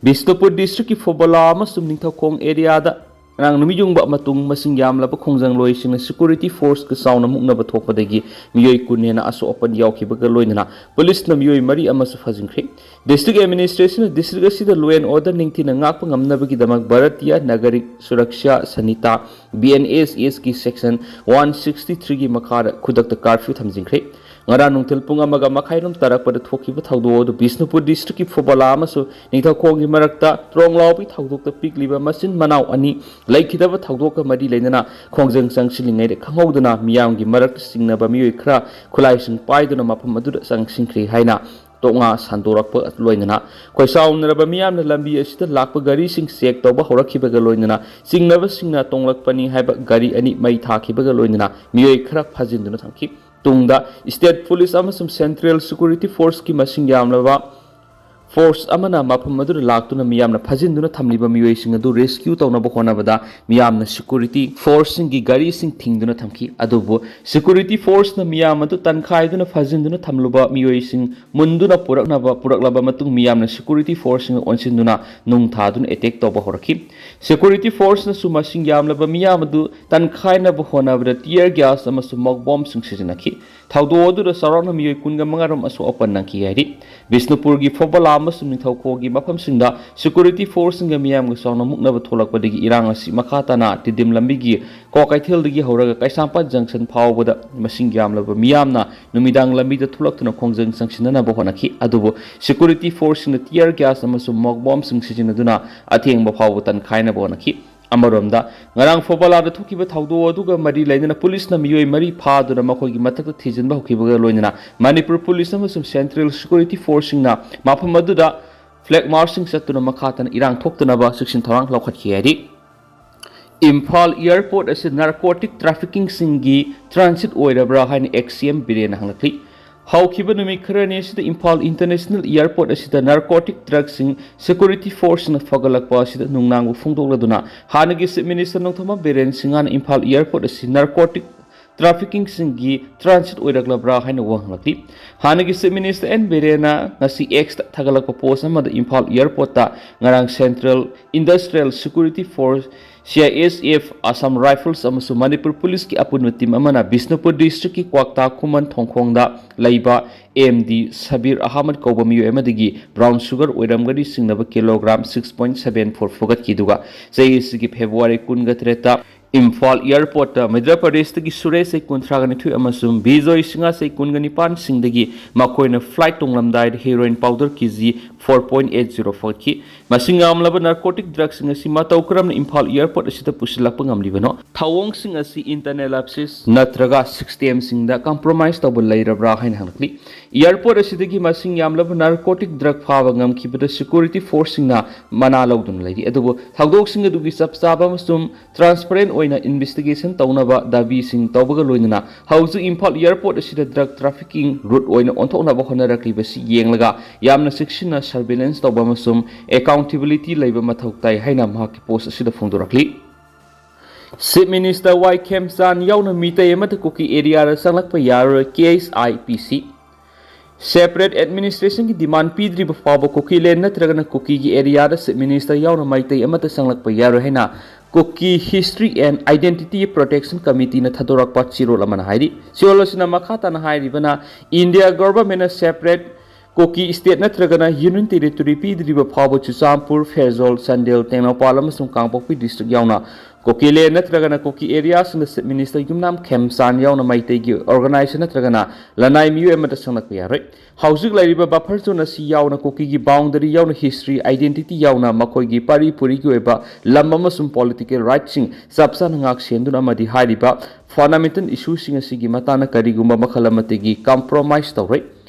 ꯕꯤꯁꯅꯨꯄꯨꯔ ꯗꯤꯁꯇ꯭ꯔꯤꯛꯀꯤ ꯐꯣꯕꯣꯂꯥ ꯑꯃꯁꯨꯡ ꯅꯤꯡꯊꯧꯈꯣꯡ ꯑꯦꯔꯤꯌꯥꯗ ꯉꯔꯥꯡ ꯅꯨꯃꯤꯠ ꯌꯨꯡꯕ ꯃꯇꯨꯡ ꯃꯁꯤꯡ ꯌꯥꯝꯂꯕ ꯈꯣꯡꯖꯪꯂꯣꯏꯁꯤꯡꯅ security forceꯀ ꯆꯥꯎꯅ ꯃꯨꯛꯅꯕ ꯊꯣꯛꯄꯗꯒꯤ ꯃꯤꯑꯣꯏ ꯀꯨꯟ ꯍꯦꯟꯅ ꯑꯁꯣꯛ ꯑꯄꯟ ꯌꯥꯎꯈꯤꯕꯒ ꯂꯣꯏꯅꯅ ꯄꯨꯂꯤꯁꯅ ꯃꯤꯑꯣꯏ ꯃꯔꯤ ꯑꯃꯁꯨ ꯐꯥꯖꯤꯟꯈ꯭ꯔꯦ꯫ District administrationꯅ district ꯑꯁꯤꯗ law and order ꯅꯤꯡꯊꯤꯅ ꯉꯥꯛꯄ ꯉꯝꯅꯕꯒꯤꯗꯃꯛ Bharatiya Nagarik Suraksha Sanhita, B N S Sꯒꯤ section one sixty threeꯒꯤ ꯃꯈꯥꯗ ꯈꯨꯗꯛꯇ curfew ꯊꯝꯖꯤꯟꯈ꯭ꯔꯦ꯫ ꯉꯔꯥꯡ ꯅꯨꯡꯊꯤꯜ ꯄꯨꯡ ꯑꯃꯒ ꯃꯈꯥꯏꯔꯣꯝ ꯇꯥꯔꯛꯄꯗ ꯊꯣꯛꯈꯤꯕ ꯊꯧꯗꯣꯛ ꯑꯗꯨ ꯕꯤꯁꯅꯨꯄꯨꯔ districtꯀꯤ ꯐꯣꯕꯥꯂꯥ ꯑꯃꯁꯨꯡ ꯅꯤꯡꯊꯧꯈꯣꯡꯒꯤ ꯃꯔꯛꯇ ꯇ꯭ꯔꯣꯡ ꯂꯥꯎꯕꯤ ꯊꯧꯗꯣꯛꯇ ꯄꯤꯛꯂꯤꯕ ꯃꯆꯤꯟ ꯃꯅꯥꯎ ꯑꯅꯤ ꯂꯩꯈꯤꯗꯕ ꯊꯧꯗꯣꯛꯀ ꯃꯔꯤ ꯂꯩꯅꯅ ꯈꯣꯡꯖꯪ ꯆꯪꯁꯤꯜꯂꯤꯉꯩꯗ ꯈꯪꯍꯧꯗꯅ ꯃꯤꯌꯥꯝꯒꯤ ꯃꯔꯛꯇ ꯆꯤꯡꯅꯕ ꯃꯤꯑꯣꯏ ꯈꯔ ꯈꯨꯠꯂꯥꯏꯁꯤꯡ ꯄꯥꯏꯗꯨꯅ ꯃꯐꯝ ꯑꯗꯨꯗ ꯆꯪꯁꯤꯟꯈ꯭ꯔꯦ ꯍꯥꯏꯅ ꯇꯣꯛꯉꯥ ꯁꯟꯗꯣꯔꯛꯄ ꯂꯣꯏꯅꯅ ꯈꯣꯏꯁꯥꯎꯅꯔꯕ ꯃꯤꯌꯥꯝꯅ ꯂꯝꯕꯤ ꯑꯁꯤꯗ ꯂꯥꯛꯄ ꯒꯥꯔꯤꯁꯤꯡ check ꯇꯧꯕ ꯍꯧꯔꯛꯈꯤꯕꯒ ꯂꯣꯏꯅꯅ ꯆꯤꯡꯅꯕꯁꯤꯡꯅ ꯇꯣꯡꯂꯛꯄꯅꯤ ꯍꯥꯏꯕ ꯒꯥꯔꯤ ꯑꯅꯤ ꯃꯩ ꯊꯥꯈꯤꯕꯒ ꯂꯣꯏꯅꯅ ꯃꯤꯑꯣꯏ ꯈꯔ ꯐꯥꯖꯤꯟꯗꯨꯅ ꯊꯝꯈꯤ꯫ ꯇꯨꯡꯗ state police ꯑꯃꯁꯨꯡ central security forceꯀꯤ ꯃꯁꯤꯡ ꯌꯥꯝꯂꯕ force ꯑꯃꯅ ꯃꯐꯝ ꯑꯗꯨꯗ ꯂꯥꯛꯇꯨꯅ ꯃꯤꯌꯥꯝꯅ ꯐꯥꯖꯤꯟꯗꯨꯅ ꯊꯝꯂꯤꯕ ꯃꯤꯑꯣꯏꯁꯤꯡ ꯑꯗꯨ rescue ꯇꯧꯅꯕ ꯍꯣꯠꯅꯕꯗ ꯃꯤꯌꯥꯝꯅ security forceꯁꯤꯡꯒꯤ ꯒꯥꯔꯤꯁꯤꯡ ꯊꯤꯡꯗꯨꯅ ꯊꯝꯈꯤ꯫ ꯑꯗꯨꯕꯨ security forceꯅ ꯃꯤꯌꯥꯝ ꯑꯗꯨ ꯇꯟꯈꯥꯏꯗꯨꯅ ꯐꯥꯖꯤꯟꯗꯨꯅ ꯊꯝꯂꯨꯕ ꯃꯤꯑꯣꯏꯁꯤꯡ ꯃꯨꯟꯗꯨꯅ ꯄꯨꯔꯛꯅꯕ ꯄꯨꯔꯛꯂꯕ ꯃꯇꯨꯡ ꯃꯤꯌꯥꯝꯅ security forceꯁꯤꯡꯅ ꯑꯣꯟꯁꯤꯟꯗꯨꯅ ꯅꯨꯡ ꯊꯥꯗꯨꯅ attack ꯇꯧꯕ ꯍꯧꯔꯛꯈꯤ꯫ Security forceꯅꯁꯨ ꯃꯁꯤꯡ ꯌꯥꯝꯂꯕ ꯃꯤꯌꯥꯝ ꯑꯗꯨ ꯇꯟꯈꯥꯏꯅꯕ ꯍꯣꯠꯅꯕꯗ tear gas ꯑꯃꯁꯨꯡ ꯃꯣꯛ ꯕꯣꯝꯁꯤꯡ ꯁꯤꯖꯤꯟꯅꯈꯤ꯫ ꯊꯧꯗꯣꯛ ꯑꯗꯨꯗ ꯆꯥꯎꯔꯥꯛꯅ ꯃꯤꯑꯣꯏ ꯀꯨꯟꯒ ꯃꯉꯥ ꯔꯣꯝ ꯑꯁꯣꯛ ꯑꯄꯟ ꯅꯪꯈꯤ ꯍꯥꯏꯔꯤ꯫ ꯕꯤꯁꯅꯨꯄꯨꯔꯒꯤ ꯐꯣꯕꯂꯥ ꯑꯃꯁꯨꯡ ꯅꯤꯡꯊꯧꯈꯣꯡꯒꯤ ꯃꯐꯝꯁꯤꯡꯗ security forceꯁꯤꯡꯒ ꯃꯤꯌꯥꯝꯒ ꯆꯥꯎꯅ ꯃꯨꯛꯅꯕ ꯊꯣꯛꯂꯛꯄꯗꯒꯤ ꯏꯔꯥꯡ ꯑꯁꯤ ꯃꯈꯥ ꯇꯥꯅ ꯇꯤꯗꯤꯝ ꯂꯝꯕꯤꯒꯤ ꯀ꯭ꯋꯥꯀꯩꯊꯦꯜꯗꯒꯤ ꯍꯧꯔꯒ ꯀꯩꯁꯥꯝꯄꯥꯠ junction ꯐꯥꯎꯕꯗ ꯃꯁꯤꯡ ꯌꯥꯝꯂꯕ ꯃꯤꯌꯥꯝꯅ ꯅꯨꯃꯤꯗꯥꯡ ꯂꯝꯕꯤꯗ ꯊꯣꯛꯂꯛꯇꯨꯅ ꯈꯣꯡꯖꯪ ꯆꯪꯁꯤꯟꯅꯅꯕ ꯍꯣꯠꯅꯈꯤ꯫ ꯑꯗꯨꯕꯨ security forceꯁꯤꯡꯅ tear gas ꯑꯃꯁꯨꯡ ꯃꯣꯛ ꯕꯣꯝꯁꯤꯡ ꯁꯤꯖꯤꯟꯅꯗꯨꯅ ꯑꯊꯦꯡꯕ ꯐꯥꯎꯕ ꯇꯟꯈꯥꯏꯅꯕ ꯍꯣꯠꯅꯈꯤ꯫ ꯑꯃꯔꯣꯝꯗ, ꯉꯔꯥꯡ ꯐꯣꯕꯥꯂꯥꯗ ꯊꯣꯛꯈꯤꯕ ꯊꯧꯗꯣꯛ ꯑꯗꯨꯒ ꯃꯔꯤ ꯂꯩꯅꯅ ꯄꯨꯂꯤꯁꯅ ꯃꯤꯑꯣꯏ ꯃꯔꯤ ꯐꯥꯗꯨꯅ ꯃꯈꯣꯏꯒꯤ ꯃꯊꯛꯇ ꯊꯤꯖꯤꯟꯕ ꯍꯧꯈꯤꯕꯒ ꯂꯣꯏꯅꯅ ꯃꯅꯤꯄꯨꯔ ꯄꯨꯂꯤꯁ ꯑꯃꯁꯨꯡ central security forceꯁꯤꯡꯅ ꯃꯐꯝ ꯑꯗꯨꯗ flag marching ꯆꯠꯇꯨꯅ ꯃꯈꯥ ꯇꯥꯅ ꯏꯔꯥꯡ ꯊꯣꯛꯇꯅꯕ ꯆꯦꯛꯁꯤꯟ ꯊꯧꯔꯥꯡ ꯂꯧꯈꯠꯈꯤ ꯍꯥꯏꯔꯤ꯫ ꯏꯝꯐꯥꯜ airport ꯑꯁꯤ narcotic traffickingꯁꯤꯡꯒꯤ transit ꯑꯣꯏꯔꯕ꯭ꯔꯥ ꯍꯥꯏꯅ X C M ꯕꯤꯔꯦꯟꯅ ꯍꯪꯂꯛꯂꯤ꯫ ꯍꯧꯈꯤꯕ ꯅꯨꯃꯤꯠ ꯈꯔꯅꯤ ꯑꯁꯤꯗ ꯏꯝꯐꯥꯜ International Airport ꯑꯁꯤꯗ narcotic drugꯁꯤꯡ security forceꯅ ꯐꯒꯠꯂꯛꯄ ꯑꯁꯤꯗ ꯅꯨꯡꯅꯥꯡꯕ ꯐꯣꯡꯗꯣꯛꯂꯗꯨꯅ ꯍꯥꯟꯅꯒꯤ Chief Minister ꯅꯣꯡꯊꯣꯝꯕꯝ ꯕꯤꯔꯦꯟ ꯁꯤꯡꯍꯅ ꯏꯝꯐꯥꯜ airport ꯑꯁꯤ narcotic traffickingꯁꯤꯡꯒꯤ transit ꯑꯣꯏꯔꯛꯂꯕ꯭ꯔꯥ ꯍꯥꯏꯅ ꯋꯥꯍꯪꯂꯛꯂꯤ꯫ ꯍꯥꯟꯅꯒꯤ Chief Minister N Birenꯅ ꯉꯁꯤ Xꯇ ꯊꯥꯒꯠꯂꯛꯄ post ꯑꯃꯗ ꯏꯝꯐꯥꯜ airportꯇ ꯉꯔꯥꯡ Central Industrial Security Force, C I S F, Assam Rifles ꯑꯃꯁꯨꯡ ꯃꯅꯤꯄꯨꯔ Policeꯀꯤ ꯑꯄꯨꯟꯕ team ꯑꯃꯅ ꯕꯤꯁꯅꯨꯄꯨꯔ districtꯀꯤ ꯀ꯭ꯋꯥꯛꯇꯥ ꯈꯨꯃꯟ ꯊꯣꯡꯈꯣꯡꯗ ꯂꯩꯕ M D Sabir Ahmed ꯀꯧꯕ ꯃꯤꯑꯣꯏ ꯑꯃꯗꯒꯤ brown sugar ꯑꯣꯏꯔꯝꯒꯅꯤ ꯆꯤꯡꯅꯕ kilogram six point seven four ꯐꯥꯒꯠꯈꯤ꯫ ꯑꯗꯨꯒ ꯆꯍꯤ ꯑꯁꯤꯒꯤ February ꯀꯨꯟꯒ ꯇꯔꯦꯠꯇ ꯏꯝꯐꯥꯜ airportꯇ ꯃꯙ꯭ꯌ ꯄ꯭ꯔꯗꯦꯁꯇꯒꯤ ꯁꯨꯔꯦꯁ ꯆꯍꯤ ꯀꯨꯟꯊ꯭ꯔꯥꯒ ꯅꯤꯊꯣꯏ ꯑꯃꯁꯨꯡ ꯕꯤꯖꯣꯏ ꯁꯤꯡꯍ ꯆꯍꯤ ꯀꯨꯟꯒ ꯅꯤꯄꯥꯟꯁꯤꯡꯗꯒꯤ ꯃꯈꯣꯏꯅ flight ꯇꯣꯡꯂꯝꯗꯥꯏꯗ heroin powder K G four point eight zero ꯐꯥꯒꯠꯈꯤ꯫ ꯃꯁꯤꯡ ꯌꯥꯝꯂꯕ narcotic drugꯁꯤꯡ ꯑꯁꯤ ꯃꯇꯧ ꯀꯔꯝꯅ ꯏꯝꯐꯥꯜ airport ꯑꯁꯤꯗ ꯄꯨꯁꯤꯜꯂꯛꯄ ꯉꯝꯂꯤꯕꯅꯣ? ꯊꯧꯑꯣꯡꯁꯤꯡ ꯑꯁꯤ internal lapses ꯅꯠꯇ꯭ꯔꯒ systemꯁꯤꯡꯗ compromise ꯇꯧꯕ ꯂꯩꯔꯕ꯭ꯔꯥ ꯍꯥꯏꯅ ꯍꯪꯂꯛꯂꯤ꯫ Airport ꯑꯁꯤꯗꯒꯤ ꯃꯁꯤꯡ ꯌꯥꯝꯂꯕ narcotic drug ꯐꯥꯕ ꯉꯝꯈꯤꯕꯗ security forceꯁꯤꯡꯅ ꯃꯅꯥ ꯂꯧꯗꯨꯅ ꯂꯩꯔꯤ꯫ ꯑꯗꯨꯕꯨ ꯊꯧꯗꯣꯛꯁꯤꯡ ꯑꯗꯨꯒꯤ ꯆꯞ ꯆꯥꯕ ꯑꯃꯁꯨꯡ transparent ꯑꯣꯏꯅ investigation ꯇꯧꯅꯕ ꯗꯥꯕꯤꯁꯤꯡ ꯇꯧꯕꯒ ꯂꯣꯏꯅꯅ ꯍꯧꯖꯤꯛ ꯏꯝꯐꯥꯜ airport ꯑꯁꯤꯗ drug trafficking route ꯑꯣꯏꯅ ꯑꯣꯟꯊꯣꯛꯅꯕ ꯍꯣꯠꯅꯔꯛꯂꯤꯕꯁꯤ ꯌꯦꯡꯂꯒ ꯌꯥꯝꯅ ꯆꯦꯛꯁꯤꯟꯅ surveillance ꯇꯧꯕ ꯑꯃꯁꯨꯡ accountability ꯂꯩꯕ ꯃꯊꯧ ꯇꯥꯏ ꯍꯥꯏꯅ ꯃꯍꯥꯛꯀꯤ post ꯑꯁꯤꯗ ꯐꯣꯡꯗꯣꯔꯛꯂꯤ꯫ Chief Minister Y ꯈꯦꯝꯆꯥꯟ ꯌꯥꯎꯅ ꯃꯤꯇꯩ ꯑꯃꯠꯇ ꯀꯨꯀꯤ areaꯗ ꯆꯪꯂꯛꯄ ꯌꯥꯔꯔꯣꯏ, K H I P C꯫ Separate administrationꯒꯤ demand ꯄꯤꯗ꯭ꯔꯤꯕ ꯐꯥꯎꯕ ꯀꯨꯀꯤꯂꯦꯟ ꯅꯠꯇ꯭ꯔꯒꯅ ꯀꯨꯀꯤꯒꯤ areaꯗ Chief Minister ꯌꯥꯎꯅ ꯃꯩꯇꯩ ꯑꯃꯠꯇ ꯆꯪꯂꯛꯄ ꯌꯥꯔꯣꯏ ꯍꯥꯏꯅ Kuki History and Identity Protection Committeeꯅ ꯊꯥꯗꯣꯔꯛꯄ ꯆꯦꯔꯣꯜ ꯑꯃꯅ ꯍꯥꯏꯔꯤ꯫ ꯆꯦꯔꯣꯜ ꯑꯁꯤꯅ ꯃꯈꯥ ꯇꯥꯅ ꯍꯥꯏꯔꯤꯕꯅ, India governmentꯅ separate ꯀꯨꯀꯤ state ꯅꯠꯇ꯭ꯔꯒꯅ union territory ꯄꯤꯗ꯭ꯔꯤꯕ ꯐꯥꯎꯕ ꯆꯨꯔꯆꯥꯟꯄꯨꯔ, ꯐꯦꯔꯖꯣꯜ, ꯆꯥꯟꯗꯦꯜ, ꯇꯦꯡꯅꯧꯄꯥꯜ ꯑꯃꯁꯨꯡ ꯀꯥꯡꯄꯣꯛꯄꯤ district ꯌꯥꯎꯅ ꯀꯨꯀꯤꯂꯦꯟ ꯅꯠꯇ꯭ꯔꯒꯅ ꯀꯨꯀꯤ areaꯁꯤꯡꯗ Chief Minister ꯌꯨꯝꯅꯥꯝ ꯈꯦꯝꯆꯥꯟ ꯌꯥꯎꯅ ꯃꯩꯇꯩꯒꯤ organization ꯅꯠꯇ꯭ꯔꯒꯅ ꯂꯅꯥꯏ ꯃꯤꯑꯣꯏ ꯑꯃꯠꯇ ꯆꯪꯂꯛꯄ ꯌꯥꯔꯣꯏ꯫ ꯍꯧꯖꯤꯛ ꯂꯩꯔꯤꯕ buffer zone ꯑꯁꯤ ꯌꯥꯎꯅ ꯀꯨꯀꯤꯒꯤ boundary ꯌꯥꯎꯅ history, identity ꯌꯥꯎꯅ ꯃꯈꯣꯏꯒꯤ ꯄꯥꯔꯤ ꯄꯨꯔꯤꯒꯤ ꯑꯣꯏꯕ ꯂꯝ ꯑꯃꯁꯨꯡ political rightꯁꯤꯡ ꯆꯞ ꯆꯥꯅ ꯉꯥꯛ ꯁꯦꯟꯗꯨꯅ ꯑꯃꯗꯤ ꯍꯥꯏꯔꯤꯕ fundamental issueꯁꯤꯡ ꯑꯁꯤꯒꯤ ꯃꯇꯥꯡꯗ ꯀꯔꯤꯒꯨꯝꯕ ꯃꯈꯜ ꯑꯃꯠꯇꯒꯤ compromise ꯇꯧꯔꯣꯏ꯫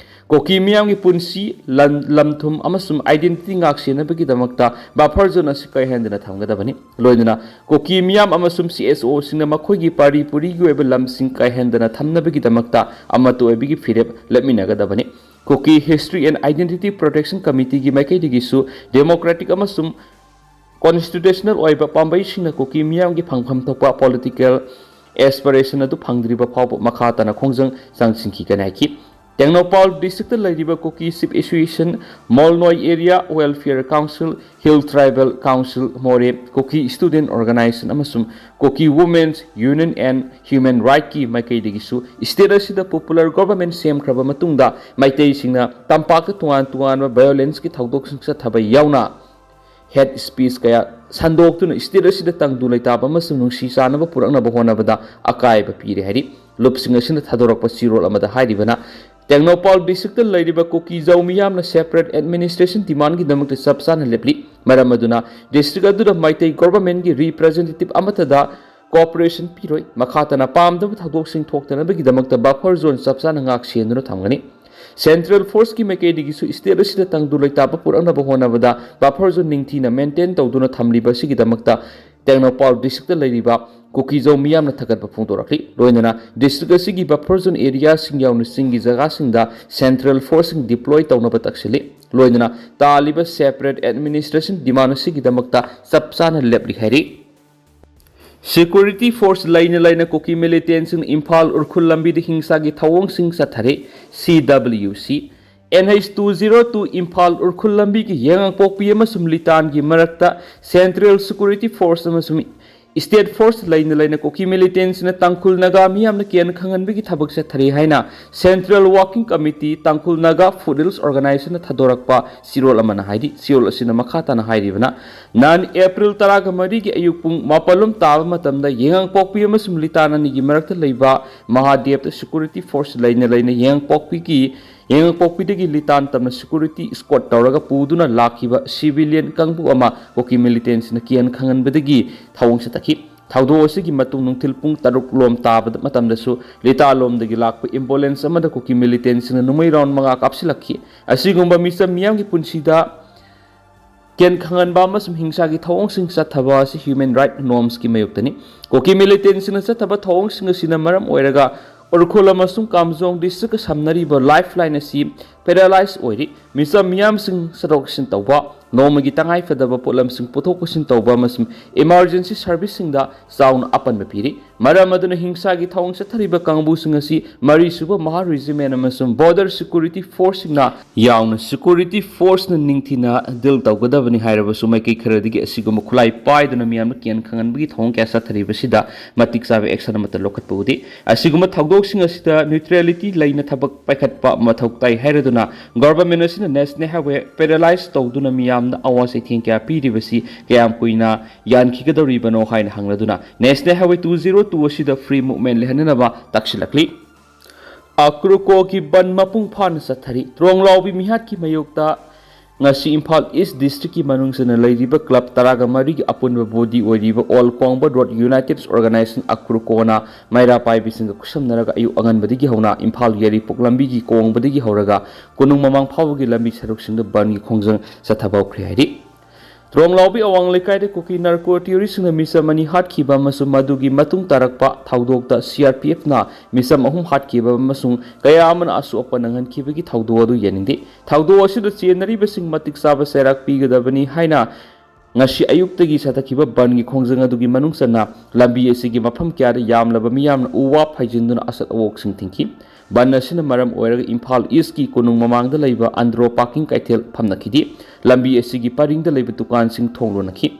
ꯀꯨꯀꯤ ꯃꯤꯌꯥꯝꯒꯤ ꯄꯨꯟꯁꯤ, ꯂꯟ-, ꯂꯝꯊꯨꯝ ꯑꯃꯁꯨꯡ identity ꯉꯥꯛ ꯁꯦꯟꯅꯕꯒꯤꯗꯃꯛꯇ buffer zone ꯑꯁꯤ ꯀꯥꯏꯍꯟꯗꯅ ꯊꯝꯒꯗꯕꯅꯤ꯫ ꯂꯣꯏꯅꯅ ꯀꯨꯀꯤ ꯃꯤꯌꯥꯝ ꯑꯃꯁꯨꯡ C S Oꯁꯤꯡꯅ ꯃꯈꯣꯏꯒꯤ ꯄꯥꯔꯤ ꯄꯨꯔꯤꯒꯤ ꯑꯣꯏꯕ ꯂꯝꯁꯤꯡ ꯀꯥꯏꯍꯟꯗꯅ ꯊꯝꯅꯕꯒꯤꯗꯃꯛꯇ ꯑꯃꯠꯇ ꯑꯣꯏꯕꯒꯤ ꯐꯤꯔꯦꯞ ꯂꯦꯞꯃꯤꯟꯅꯒꯗꯕꯅꯤ꯫ Kuki History and Identity Protection Committeeꯒꯤ ꯃꯥꯏꯀꯩꯗꯒꯤꯁꯨ democratic ꯑꯃꯁꯨꯡ constitutional ꯑꯣꯏꯕ ꯄꯥꯝꯕꯩꯁꯤꯡꯅ ꯀꯨꯀꯤ ꯃꯤꯌꯥꯝꯒꯤ ꯐꯪꯐꯝ ꯊꯣꯛꯄ political ꯑꯦꯁꯄꯤꯔꯦꯁꯟ ꯑꯗꯨ ꯐꯪꯗ꯭ꯔꯤꯕ ꯐꯥꯎꯕ ꯃꯈꯥ ꯇꯥꯅ ꯈꯣꯡꯖꯪ ꯆꯪꯁꯤꯟꯈꯤꯒꯅꯤ ꯍꯥꯏꯈꯤ꯫ ꯇꯦꯡꯅꯧꯄꯥꯜ ꯗꯤꯁꯇ꯭ꯔꯤꯛꯇ ꯂꯩꯔꯤꯕ Kuki chief association, Molnoi area welfare council, hill tribal council, Moreh Kuki student organisation ꯑꯃꯁꯨꯡ Kuki women's union and human ꯔꯥꯏꯠꯀꯤ ꯃꯥꯏꯀꯩꯗꯒꯤꯁꯨ ꯁ꯭ꯇꯦꯠ ꯑꯁꯤꯗ ꯄꯣꯄꯨꯂꯔ ꯒꯣꯚꯔꯟꯃꯦꯟꯠ ꯁꯦꯝꯈ꯭ꯔꯕ ꯃꯇꯨꯡꯗ ꯃꯩꯇꯩꯁꯤꯡꯅ ꯇꯝꯄꯥꯛꯇ ꯇꯣꯉꯥꯟ ꯇꯣꯉꯥꯟꯕ ꯚꯥꯏꯑꯣꯂꯦꯟꯁꯀꯤ ꯊꯧꯗꯣꯛꯁꯤꯡ ꯆꯠꯊꯕ ꯌꯥꯎꯅ ꯍꯦꯠ ꯁ꯭ꯄꯤꯆ ꯀꯌꯥ ꯁꯟꯗꯣꯛꯇꯨꯅ ꯁ꯭ꯇꯦꯠ ꯑꯁꯤꯗ ꯇꯪꯗꯨ ꯂꯩꯇꯥꯕ ꯑꯃꯁꯨꯡ ꯅꯨꯡꯁꯤ ꯆꯥꯟꯅꯕ ꯄꯨꯔꯛꯅꯕ ꯍꯣꯠꯅꯕꯗ ꯑꯀꯥꯏꯕ ꯄꯤꯔꯦ ꯍꯥꯏꯔꯤ꯫ ꯂꯨꯞꯁꯤꯡ ꯑꯁꯤꯅ ꯊꯥꯗꯣꯔꯛꯄ ꯆꯦꯔꯣꯜ ꯑꯃꯗ ꯍꯥꯏꯔꯤꯕꯅ, ꯇꯦꯡꯅꯧꯄꯥꯜ ꯗꯤꯁꯇ꯭ꯔꯤꯛꯇ ꯂꯩꯔꯤꯕ ꯀꯨꯀꯤꯖꯧ ꯃꯤꯌꯥꯝꯅ ꯁꯦꯄꯔꯦꯠ ꯑꯦꯗꯃꯤꯅꯤꯁꯇ꯭ꯔꯦꯁꯟ ꯗꯤꯃꯥꯟꯒꯤꯗꯃꯛꯇ ꯆꯞ ꯆꯥꯅ ꯂꯦꯞꯂꯤ꯫ ꯃꯔꯝ ꯑꯗꯨꯅ ꯗꯤꯁꯇ꯭ꯔꯤꯛ ꯑꯗꯨꯗ ꯃꯩꯇꯩ ꯒꯣꯚꯔꯟꯃꯦꯟꯠꯀꯤ ꯔꯤꯄ꯭ꯔꯖꯦꯟꯇꯦꯇꯤꯚ ꯑꯃꯠꯇꯗ ꯀꯣꯑꯣꯄꯔꯦꯁꯟ ꯄꯤꯔꯣꯏ꯫ ꯃꯈꯥ ꯇꯥꯅ ꯄꯥꯝꯗꯕ ꯊꯧꯗꯣꯛꯁꯤꯡ ꯊꯣꯛꯇꯅꯕꯒꯤꯗꯃꯛꯇ ꯕꯐꯔ ꯖꯣꯟ ꯆꯞ ꯆꯥꯅ ꯉꯥꯛ ꯁꯦꯟꯗꯨꯅ ꯊꯝꯒꯅꯤ꯫ ꯁꯦꯟꯇ꯭ꯔꯦꯜ ꯐꯣꯔꯁꯀꯤ ꯃꯥꯏꯀꯩꯗꯒꯤꯁꯨ ꯁ꯭ꯇꯦꯠ ꯑꯁꯤꯗ ꯇꯪꯗꯨ ꯂꯩꯇꯥꯕ ꯄꯨꯔꯛꯅꯕ ꯍꯣꯠꯅꯕꯗ ꯕꯐꯔ ꯖꯣꯟ ꯅꯤꯡꯊꯤꯅ ꯃꯦꯟꯇꯦꯟ ꯇꯧꯗꯨꯅ ꯊꯝꯂꯤꯕ ꯑꯁꯤꯒꯤꯗꯃꯛꯇ ꯇꯦꯡꯅꯧꯄꯥꯜ ꯗꯤꯁꯇ꯭ꯔꯤꯛꯇ ꯂꯩꯔꯤꯕ ꯀꯨꯀꯤꯖꯧ ꯃꯤꯌꯥꯝꯅ ꯊꯥꯒꯠꯄ ꯐꯣꯡꯗꯣꯔꯛꯂꯤ꯫ ꯂꯣꯏꯅꯅ ꯗꯤꯁꯇ꯭ꯔꯤꯛ ꯑꯁꯤꯒꯤ ꯕꯐꯔ ꯖꯣꯟ ꯑꯦꯔꯤꯌꯥꯁꯤꯡ ꯌꯥꯎꯅ ꯆꯤꯡꯒꯤ ꯖꯒꯥꯁꯤꯡꯗ ꯁꯦꯟꯇ꯭ꯔꯦꯜ ꯐꯣꯔꯁꯁꯤꯡ ꯗꯤꯄ꯭ꯂꯣꯏ ꯇꯧꯅꯕ ꯇꯛꯁꯤꯜꯂꯤ꯫ ꯂꯣꯏꯅꯅ ꯇꯥꯜꯂꯤꯕ ꯁꯦꯄꯔꯦꯠ ꯑꯦꯗꯃꯤꯅꯤꯁꯇ꯭ꯔꯦꯁꯟ ꯗꯤꯃꯥꯟ ꯑꯁꯤꯒꯤꯗꯃꯛꯇ ꯆꯞ ꯆꯥꯅ ꯂꯦꯞꯂꯤ ꯍꯥꯏꯔꯤ꯫ ꯁꯦꯀ꯭ꯌꯨꯔꯤꯇꯤ ꯐꯣꯔꯁ ꯂꯩꯅ ꯂꯩꯅ ꯀꯨꯀꯤ ꯃꯤꯂꯤꯇꯦꯟꯁꯤꯡꯅ ꯏꯝꯐꯥꯜ ꯎꯔꯈꯨꯜ ꯂꯝꯕꯤꯗ ꯍꯤꯡꯁꯥꯒꯤ ꯊꯧꯑꯣꯡꯁꯤꯡ ꯆꯠꯊꯔꯤ꯫ C W C N H two zero two Imphal Ukhrul ꯂꯝꯕꯤꯒꯤ ꯌꯦꯉꯥꯡꯄꯣꯛꯄꯤ ꯑꯃꯁꯨꯡ ꯂꯤꯇꯥꯟꯒꯤ ꯃꯔꯛꯇ ꯁꯦꯟꯇ꯭ꯔꯦꯜ ꯁꯦꯀ꯭ꯌꯨꯔꯤꯇꯤ ꯐꯣꯔꯁ ꯑꯃꯁꯨꯡ ꯁ꯭ꯇꯦꯠ ꯐꯣꯔꯁ ꯂꯩꯅ ꯂꯩꯅ ꯀꯨꯀꯤ ꯃꯤꯂꯤꯇꯦꯟꯁꯤꯡꯅ ꯇꯥꯡꯈꯨꯜ ꯅꯥꯒꯥ ꯃꯤꯌꯥꯝꯅ ꯀꯤꯍꯟ ꯈꯪꯍꯟꯕꯒꯤ ꯊꯕꯛ ꯆꯠꯊꯔꯤ ꯍꯥꯏꯅ ꯁꯦꯟꯇ꯭ꯔꯦꯜ ꯋꯥꯔꯀꯤꯡ ꯀꯃꯤꯇꯤ ꯇꯥꯡꯈꯨꯜ ꯅꯥꯒꯥ ꯐꯨꯠ ꯍꯤꯜꯁ ꯑꯣꯔꯒꯅꯥꯏꯖꯦꯁꯟꯅ ꯊꯥꯗꯣꯔꯛꯄ ꯆꯦꯔꯣꯜ ꯑꯃꯅ ꯍꯥꯏꯔꯤ꯫ ꯆꯦꯔꯣꯜ ꯑꯁꯤꯅ ꯃꯈꯥ ꯇꯥꯅ ꯍꯥꯏꯔꯤꯕꯅ, ꯅꯍꯥꯟ ꯑꯦꯄ꯭ꯔꯤꯜ ꯇꯔꯥꯒ ꯃꯔꯤꯒꯤ ꯑꯌꯨꯛ ꯄꯨꯡ ꯃꯥꯄꯜ ꯂꯣꯝ ꯇꯥꯕ ꯃꯇꯝꯗ ꯌꯦꯉꯥꯡꯄꯣꯛꯄꯤ ꯑꯃꯁꯨꯡ ꯂꯤꯇꯥꯟ ꯑꯅꯤꯒꯤ ꯃꯔꯛꯇ ꯂꯩꯕ ꯃꯍꯥꯗꯦꯕꯇ ꯁꯦꯀ꯭ꯌꯨꯔꯤꯇꯤ ꯐꯣꯔꯁ ꯂꯩꯅ ꯂꯩꯅ ꯌꯦꯉꯥꯡꯄꯣꯛꯄꯤꯒꯤ, ꯌꯦꯉꯥꯡꯄꯣꯛꯄꯤꯗꯒꯤ ꯂꯤꯇꯥꯟ ꯇꯝꯅ ꯁꯦꯀ꯭ꯌꯨꯔꯤꯇꯤ ꯏꯁꯀꯣꯔꯠ ꯇꯧꯔꯒ ꯄꯨꯗꯨꯅ ꯂꯥꯛꯈꯤꯕ ꯁꯤꯚꯤꯂꯤꯌꯟ ꯀꯥꯡꯕꯨ ꯑꯃ ꯀꯨꯀꯤ ꯃꯤꯂꯤꯇꯦꯟꯁꯤꯡꯅ ꯀꯤꯍꯟ ꯈꯪꯍꯟꯕꯗꯒꯤ ꯊꯧꯑꯣꯡ ꯆꯠꯊꯈꯤ꯫ ꯊꯧꯗꯣꯛ ꯑꯁꯤꯒꯤ ꯃꯇꯨꯡ ꯅꯨꯡꯊꯤꯜ ꯄꯨꯡ ꯇꯔꯨꯛ ꯂꯣꯝ ꯇꯥꯕ ꯃꯇꯝꯗꯁꯨ ꯂꯤꯇꯥꯟ ꯂꯣꯝꯗꯒꯤ ꯂꯥꯛꯄ ꯑꯦꯝꯕꯨꯂꯦꯟꯁ ꯑꯃꯗ ꯀꯨꯀꯤ ꯃꯤꯂꯤꯇꯦꯟꯁꯤꯡꯅ ꯅꯣꯡꯃꯩ ꯔꯥꯎꯟ ꯃꯉꯥ ꯀꯥꯞꯁꯤꯜꯂꯛꯈꯤ꯫ ꯑꯁꯤꯒꯨꯝꯕ ꯃꯤꯆꯝ ꯃꯤꯌꯥꯝꯒꯤ ꯄꯨꯟꯁꯤꯗ ꯀꯤꯍꯟ ꯈꯪꯍꯟꯕ ꯑꯃꯁꯨꯡ ꯍꯤꯡꯁꯥꯒꯤ ꯊꯧꯑꯣꯡꯁꯤꯡ ꯆꯠꯊꯕ ꯑꯁꯤ ꯍ꯭ꯌꯨꯃꯦꯟ ꯔꯥꯏꯠ ꯅꯣꯔꯝꯁꯀꯤ ꯃꯥꯌꯣꯛꯇꯅꯤ꯫ ꯀꯨꯀꯤ ꯃꯤꯂꯤꯇꯦꯟꯁꯤꯡꯅ ꯆꯠꯊꯕ ꯊꯧꯑꯣꯡꯁꯤꯡ ꯑꯁꯤꯅ ꯃꯔꯝ ꯑꯣꯏꯔꯒ ꯎꯔꯈꯨꯜ ꯑꯃꯁꯨꯡ ꯀꯥꯝꯖꯣꯡ ꯗꯤꯁꯇ꯭ꯔꯤꯛꯀ ꯁꯝꯅꯔꯤꯕ ꯂꯥꯏꯐ ꯂꯥꯏꯟ ꯑꯁꯤ ꯄꯦꯔꯥꯂꯥꯏꯖ ꯑꯣꯏꯔꯤ꯫ ꯃꯤꯆꯝ ꯃꯤꯌꯥꯝꯁꯤꯡ ꯆꯠꯊꯣꯛ ꯆꯠꯁꯤꯟ ꯇꯧꯕ, ꯅꯣꯡꯃꯒꯤ ꯇꯉꯥꯏꯐꯗꯕ ꯄꯣꯠꯂꯝꯁꯤꯡ ꯄꯨꯊꯣꯛ ꯄꯨꯁꯤꯟ ꯇꯧꯕ ꯑꯃꯁꯨꯡ emergency serviceꯁꯤꯡꯗ ꯆꯥꯎꯅ ꯑꯄꯟꯕ ꯄꯤꯔꯤ꯫ ꯃꯔꯝ ꯑꯗꯨꯅ ꯍꯤꯡꯁꯥꯒꯤ ꯊꯧꯑꯣꯡ ꯆꯠꯊꯔꯤꯕ ꯀꯥꯡꯕꯨꯁꯤꯡ ꯑꯁꯤ ꯃꯔꯤꯁꯨꯕ ꯃꯍꯥ regiment ꯑꯃꯁꯨꯡ border security forceꯁꯤꯡꯅ ꯌꯥꯎꯅ security forceꯅ ꯅꯤꯡꯊꯤꯅ deal ꯇꯧꯒꯗꯕꯅꯤ ꯍꯥꯏꯔꯕꯁꯨ, ꯃꯥꯏꯀꯩ ꯈꯔꯗꯒꯤ ꯑꯁꯤꯒꯨꯝꯕ ꯈꯨꯠꯂꯥꯏ ꯄꯥꯏꯗꯨꯅ ꯃꯤꯌꯥꯝꯗ ꯀꯤꯍꯟ ꯈꯪꯍꯟꯕꯒꯤ ꯊꯧꯑꯣꯡ ꯀꯌꯥ ꯆꯠꯊꯔꯤꯕꯁꯤꯗ ꯃꯇꯤꯛ ꯆꯥꯕ action ꯑꯃꯠꯇ ꯂꯧꯈꯠꯄ ꯎꯗꯦ꯫ ꯑꯁꯤꯒꯨꯝꯕ ꯊꯧꯗꯣꯛꯁꯤꯡ ꯑꯁꯤꯗ neutrality ꯂꯩꯅ ꯊꯕꯛ ꯄꯥꯏꯈꯠꯄ ꯃꯊꯧ ꯇꯥꯏ ꯍꯥꯏꯔꯗꯨꯅ, government ꯑꯁꯤꯅ national highway paralyze ꯇꯧꯗꯨꯅ ꯃꯤꯌꯥꯝꯗ ꯑꯋꯥ ꯆꯩꯊꯦꯡ ꯀꯌꯥ ꯄꯤꯔꯤꯕꯁꯤ ꯀꯌꯥꯝ ꯀꯨꯏꯅ ꯌꯥꯟꯈꯤꯒꯗꯧꯔꯤꯕꯅꯣ ꯍꯥꯏꯅ ꯍꯪꯂꯗꯨꯅ, national highway two zero two ꯑꯁꯤꯗ free movement ꯂꯩꯍꯟꯅꯅꯕ ꯇꯛꯁꯤꯜꯂꯛꯂꯤ꯫ ꯑꯀ꯭ꯔꯨꯀꯣꯒꯤ ꯕꯟ ꯃꯄꯨꯡ ꯐꯥꯅ ꯆꯠꯊꯔꯤ꯫ ꯇ꯭ꯔꯣꯡꯂꯥꯎꯕꯤ ꯃꯤꯍꯥꯠꯀꯤ ꯃꯥꯌꯣꯛꯇ ꯉꯁꯤ ꯏꯝꯐꯥꯜ ꯏꯁ ꯗꯤꯁꯇ꯭ꯔꯤꯛꯀꯤ ꯃꯅꯨꯡ ꯆꯟꯅ ꯂꯩꯔꯤꯕ ꯀ꯭ꯂꯕ ꯇꯔꯥꯒ ꯃꯔꯤꯒꯤ ꯑꯄꯨꯟꯕ ꯕꯣꯗꯤ ꯑꯣꯏꯔꯤꯕ ꯑꯣꯜ ꯀꯣꯡꯕ ꯔꯣꯗ ꯌꯨꯅꯥꯏꯇꯦꯗ ꯑꯣꯔꯒꯅꯥꯏꯖꯦꯁꯟ, ꯑꯀ꯭ꯔꯨꯀꯣꯅ ꯃꯩꯔꯥ ꯄꯥꯏꯕꯤꯁꯤꯡꯒ ꯈꯨꯠꯁꯝꯅꯔꯒ ꯑꯌꯨꯛ ꯑꯉꯟꯕꯗꯒꯤ ꯍꯧꯅ ꯏꯝꯐꯥꯜ ꯌꯥꯏꯔꯤꯄꯣꯛ ꯂꯝꯕꯤꯒꯤ ꯀꯣꯡꯕꯗꯒꯤ ꯍꯧꯔꯒ ꯀꯣꯅꯨꯡ ꯃꯃꯥꯡ ꯐꯥꯎꯕꯒꯤ ꯂꯝꯕꯤ ꯁꯔꯨꯛꯁꯤꯡꯗ ꯕꯟꯒꯤ ꯈꯣꯡꯖꯪ ꯆꯠꯊꯕ ꯍꯧꯈ꯭ꯔꯦ ꯍꯥꯏꯔꯤ꯫ ꯇ꯭ꯔꯣꯡꯂꯥꯎꯕꯤ ꯑꯋꯥꯡ ꯂꯩꯀꯥꯏꯗ ꯀꯨꯀꯤ ꯅꯥꯔꯀꯣ ꯇꯤꯌꯣꯔꯤꯁꯤꯡꯅ ꯃꯤꯆꯝ ꯑꯅꯤ ꯍꯥꯠꯈꯤꯕ ꯑꯃꯁꯨꯡ ꯃꯗꯨꯒꯤ ꯃꯇꯨꯡ ꯇꯥꯔꯛꯄ ꯊꯧꯗꯣꯛꯇ ꯁꯤ ꯑꯥꯔ ꯄꯤ ꯑꯦꯐꯅ ꯃꯤꯆꯝ ꯑꯍꯨꯝ ꯍꯥꯠꯈꯤꯕ ꯑꯃꯁꯨꯡ ꯀꯌꯥ ꯑꯃꯅ ꯑꯁꯣꯛ ꯑꯄꯟ ꯅꯪꯍꯟꯈꯤꯕꯒꯤ ꯊꯧꯗꯣꯛ ꯑꯗꯨ ꯌꯥꯅꯤꯡꯗꯦ꯫ ꯊꯧꯗꯣꯛ ꯑꯁꯤꯗ ꯆꯦꯟꯅꯔꯤꯕꯁꯤꯡ ꯃꯇꯤꯛ ꯆꯥꯕ ꯆꯩꯔꯥꯛ ꯄꯤꯒꯗꯕꯅꯤ ꯍꯥꯏꯅ ꯉꯁꯤ ꯑꯌꯨꯛꯇꯒꯤ ꯆꯠꯊꯈꯤꯕ ꯕꯟꯒꯤ ꯈꯣꯡꯖꯪ ꯑꯗꯨꯒꯤ ꯃꯅꯨꯡ ꯆꯟꯅ ꯂꯝꯕꯤ ꯑꯁꯤꯒꯤ ꯃꯐꯝ ꯀꯌꯥꯗ ꯌꯥꯝꯂꯕ ꯃꯤꯌꯥꯝꯅ ꯎ ꯋꯥ ꯐꯩꯖꯤꯟꯗꯨꯅ ꯑꯁꯠ ꯑꯋꯣꯛꯁꯤꯡ ꯊꯤꯡꯈꯤ꯫ ꯕꯟ ꯑꯁꯤꯅ ꯃꯔꯝ ꯑꯣꯏꯔꯒ ꯏꯝꯐꯥꯜ ꯏꯁꯀꯤ ꯀꯣꯅꯨꯡ ꯃꯃꯥꯡꯗ ꯂꯩꯕ ꯑꯟꯗ꯭ꯔꯣ ꯄꯥꯔꯀꯤꯡ ꯀꯩꯊꯦꯜ ꯐꯝꯅꯈꯤꯗꯦ꯫ ꯂꯝꯕꯤ ꯑꯁꯤꯒꯤ ꯄꯔꯤꯡꯗ ꯂꯩꯕ ꯗꯨꯀꯥꯟꯁꯤꯡ ꯊꯣꯡ ꯂꯣꯟꯅꯈꯤ꯫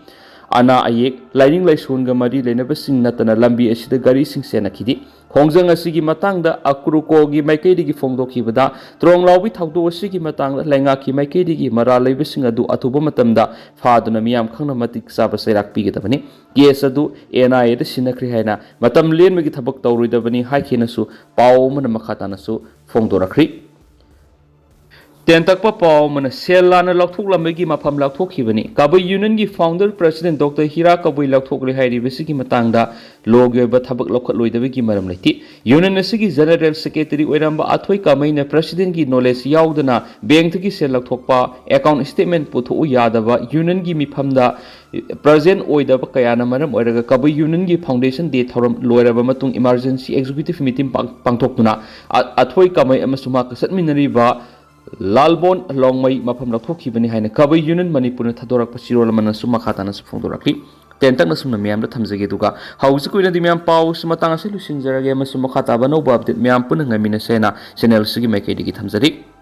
ꯑꯅꯥ ꯑꯌꯦꯛ, ꯂꯥꯏꯅꯤꯡ ꯂꯥꯏꯁꯣꯟꯒ ꯃꯔꯤ ꯂꯩꯅꯕꯁꯤꯡ ꯅꯠꯇꯅ ꯂꯝꯕꯤ ꯑꯁꯤꯗ ꯒꯥꯔꯤꯁꯤꯡ ꯆꯦꯟꯅꯈꯤꯗꯦ꯫ ꯈꯣꯡꯖꯪ ꯑꯁꯤꯒꯤ ꯃꯇꯥꯡꯗ ꯑꯀ꯭ꯔꯨꯀꯣꯒꯤ ꯃꯥꯏꯀꯩꯗꯒꯤ ꯐꯣꯡꯗꯣꯛꯈꯤꯕꯗ, ꯇ꯭ꯔꯣꯡꯂꯥꯎꯕꯤ ꯊꯧꯗꯣꯛ ꯑꯁꯤꯒꯤ ꯃꯇꯥꯡꯗ ꯂꯩꯉꯥꯛꯀꯤ ꯃꯥꯏꯀꯩꯗꯒꯤ ꯃꯔꯥꯜ ꯂꯩꯕꯁꯤꯡ ꯑꯗꯨ ꯑꯊꯨꯕ ꯃꯇꯝꯗ ꯐꯥꯗꯨꯅ ꯃꯤꯌꯥꯝ ꯈꯪꯅ ꯃꯇꯤꯛ ꯆꯥꯕ ꯆꯩꯔꯥꯛ ꯄꯤꯒꯗꯕꯅꯤ꯫ ꯀꯦꯁ ꯑꯗꯨ ꯑꯦꯟ ꯑꯥꯏ ꯑꯦꯗ ꯁꯤꯟꯅꯈ꯭ꯔꯦ ꯍꯥꯏꯅ ꯃꯇꯝ ꯂꯦꯟꯕꯒꯤ ꯊꯕꯛ ꯇꯧꯔꯣꯏꯗꯕꯅꯤ ꯍꯥꯏꯈꯤꯅꯁꯨ ꯄꯥꯎ ꯑꯃꯅ ꯃꯈꯥ ꯇꯥꯅꯁꯨ ꯐꯣꯡꯗꯣꯔꯛꯈ꯭ꯔꯤ꯫ ꯇꯦꯟꯇꯛꯄ ꯄꯥꯎ ꯑꯃꯅ, ꯁꯦꯜ ꯂꯥꯟꯅ ꯂꯧꯊꯣꯛꯂꯝꯕꯒꯤ ꯃꯐꯝ ꯂꯥꯎꯊꯣꯛꯈꯤꯕꯅꯤ꯫ ꯀꯕꯨꯏ ꯌꯨꯅꯤꯌꯟꯒꯤ ꯐꯥꯎꯟꯗꯔ ꯄ꯭ꯔꯁꯤꯗꯦꯟꯠ ꯗꯣꯛꯇꯔ ꯍꯤꯔꯥ ꯀꯕꯨꯏ ꯂꯧꯊꯣꯛꯂꯦ ꯍꯥꯏꯔꯤꯕꯁꯤꯒꯤ ꯃꯇꯥꯡꯗ ꯂꯣꯒꯤ ꯑꯣꯏꯕ ꯊꯕꯛ ꯂꯧꯈꯠꯂꯣꯏꯗꯕꯒꯤ ꯃꯔꯝ ꯂꯩꯇꯦ꯫ ꯌꯨꯅꯤꯌꯟ ꯑꯁꯤꯒꯤ ꯖꯦꯅꯔꯦꯜ ꯁꯦꯀ꯭ꯔꯦꯇꯔꯤ ꯑꯣꯏꯔꯝꯕ ꯑꯊꯣꯏ ꯀꯥꯃꯩꯅ ꯄ꯭ꯔꯁꯤꯗꯦꯟꯠꯀꯤ ꯅꯣꯂꯦꯖ ꯌꯥꯎꯗꯅ ꯕꯦꯡꯛꯇꯒꯤ ꯁꯦꯜ ꯂꯧꯊꯣꯛꯄ, ꯑꯦꯀꯥꯎꯟꯠ ꯁ꯭ꯇꯦꯠꯃꯦꯟꯠ ꯄꯨꯊꯣꯛꯎ ꯌꯥꯗꯕ, ꯌꯨꯅꯤꯌꯟꯒꯤ ꯃꯤꯐꯝꯗ ꯄ꯭ꯔꯖꯦꯟꯠ ꯑꯣꯏꯗꯕ ꯀꯌꯥꯅ ꯃꯔꯝ ꯑꯣꯏꯔꯒ ꯀꯕꯨꯏ ꯌꯨꯅꯤꯌꯟꯒꯤ ꯐꯥꯎꯟꯗꯦꯁꯟ ꯗꯦ ꯊꯧꯔꯝ ꯂꯣꯏꯔꯕ ꯃꯇꯨꯡ ꯏꯃꯥꯔꯖꯦꯟꯁꯤ ꯑꯦꯛꯖꯤꯀ꯭ꯌꯨꯇꯤꯚ ꯃꯤꯇꯤꯡ ꯄꯥꯡ-, ꯄꯥꯡꯊꯣꯛꯇꯨꯅ ꯑ-, ꯑꯊꯣꯏ ꯀꯥꯃꯩ ꯑꯃꯁꯨꯡ ꯃꯍꯥꯛꯀ ꯆꯠꯃꯤꯟꯅꯔꯤꯕ ꯂꯥꯜꯕꯣꯟ ꯂꯣꯡꯃꯩ ꯃꯐꯝ ꯂꯧꯊꯣꯛꯈꯤꯕꯅꯤ ꯍꯥꯏꯅ ꯀꯕꯨꯏ ꯌꯨꯅꯤꯌꯟ ꯃꯅꯤꯄꯨꯔꯅ ꯊꯥꯗꯣꯔꯛꯄ ꯆꯦꯔꯣꯜ ꯑꯃꯅꯁꯨ ꯃꯈꯥ ꯇꯥꯅꯁꯨ ꯐꯣꯡꯗꯣꯔꯛꯂꯤ꯫ ꯇꯦꯟꯇꯛꯅ ꯁꯨꯝꯅ ꯃꯤꯌꯥꯝꯗ ꯊꯝꯖꯒꯦ, ꯑꯗꯨꯒ ꯍꯧꯖꯤꯛꯀꯤ ꯑꯣꯏꯅꯗꯤ ꯃꯌꯥꯝ ꯄꯥꯎꯁꯤ ꯃꯇꯥꯡ ꯑꯁꯤ ꯂꯣꯏꯁꯤꯟꯖꯔꯒꯦ ꯑꯃꯁꯨꯡ ꯃꯈꯥ ꯇꯥꯕ ꯑꯅꯧꯕ ꯑꯞꯗꯦꯠ ꯃꯌꯥꯝ ꯄꯨꯟꯅ ꯉꯥꯏꯃꯤꯟꯅꯁꯦ ꯍꯥꯏꯅ ꯆꯦꯅꯦꯜ ꯑꯁꯤꯒꯤ ꯃꯥꯏꯀꯩꯗꯒꯤ ꯊꯝꯖꯔꯤ꯫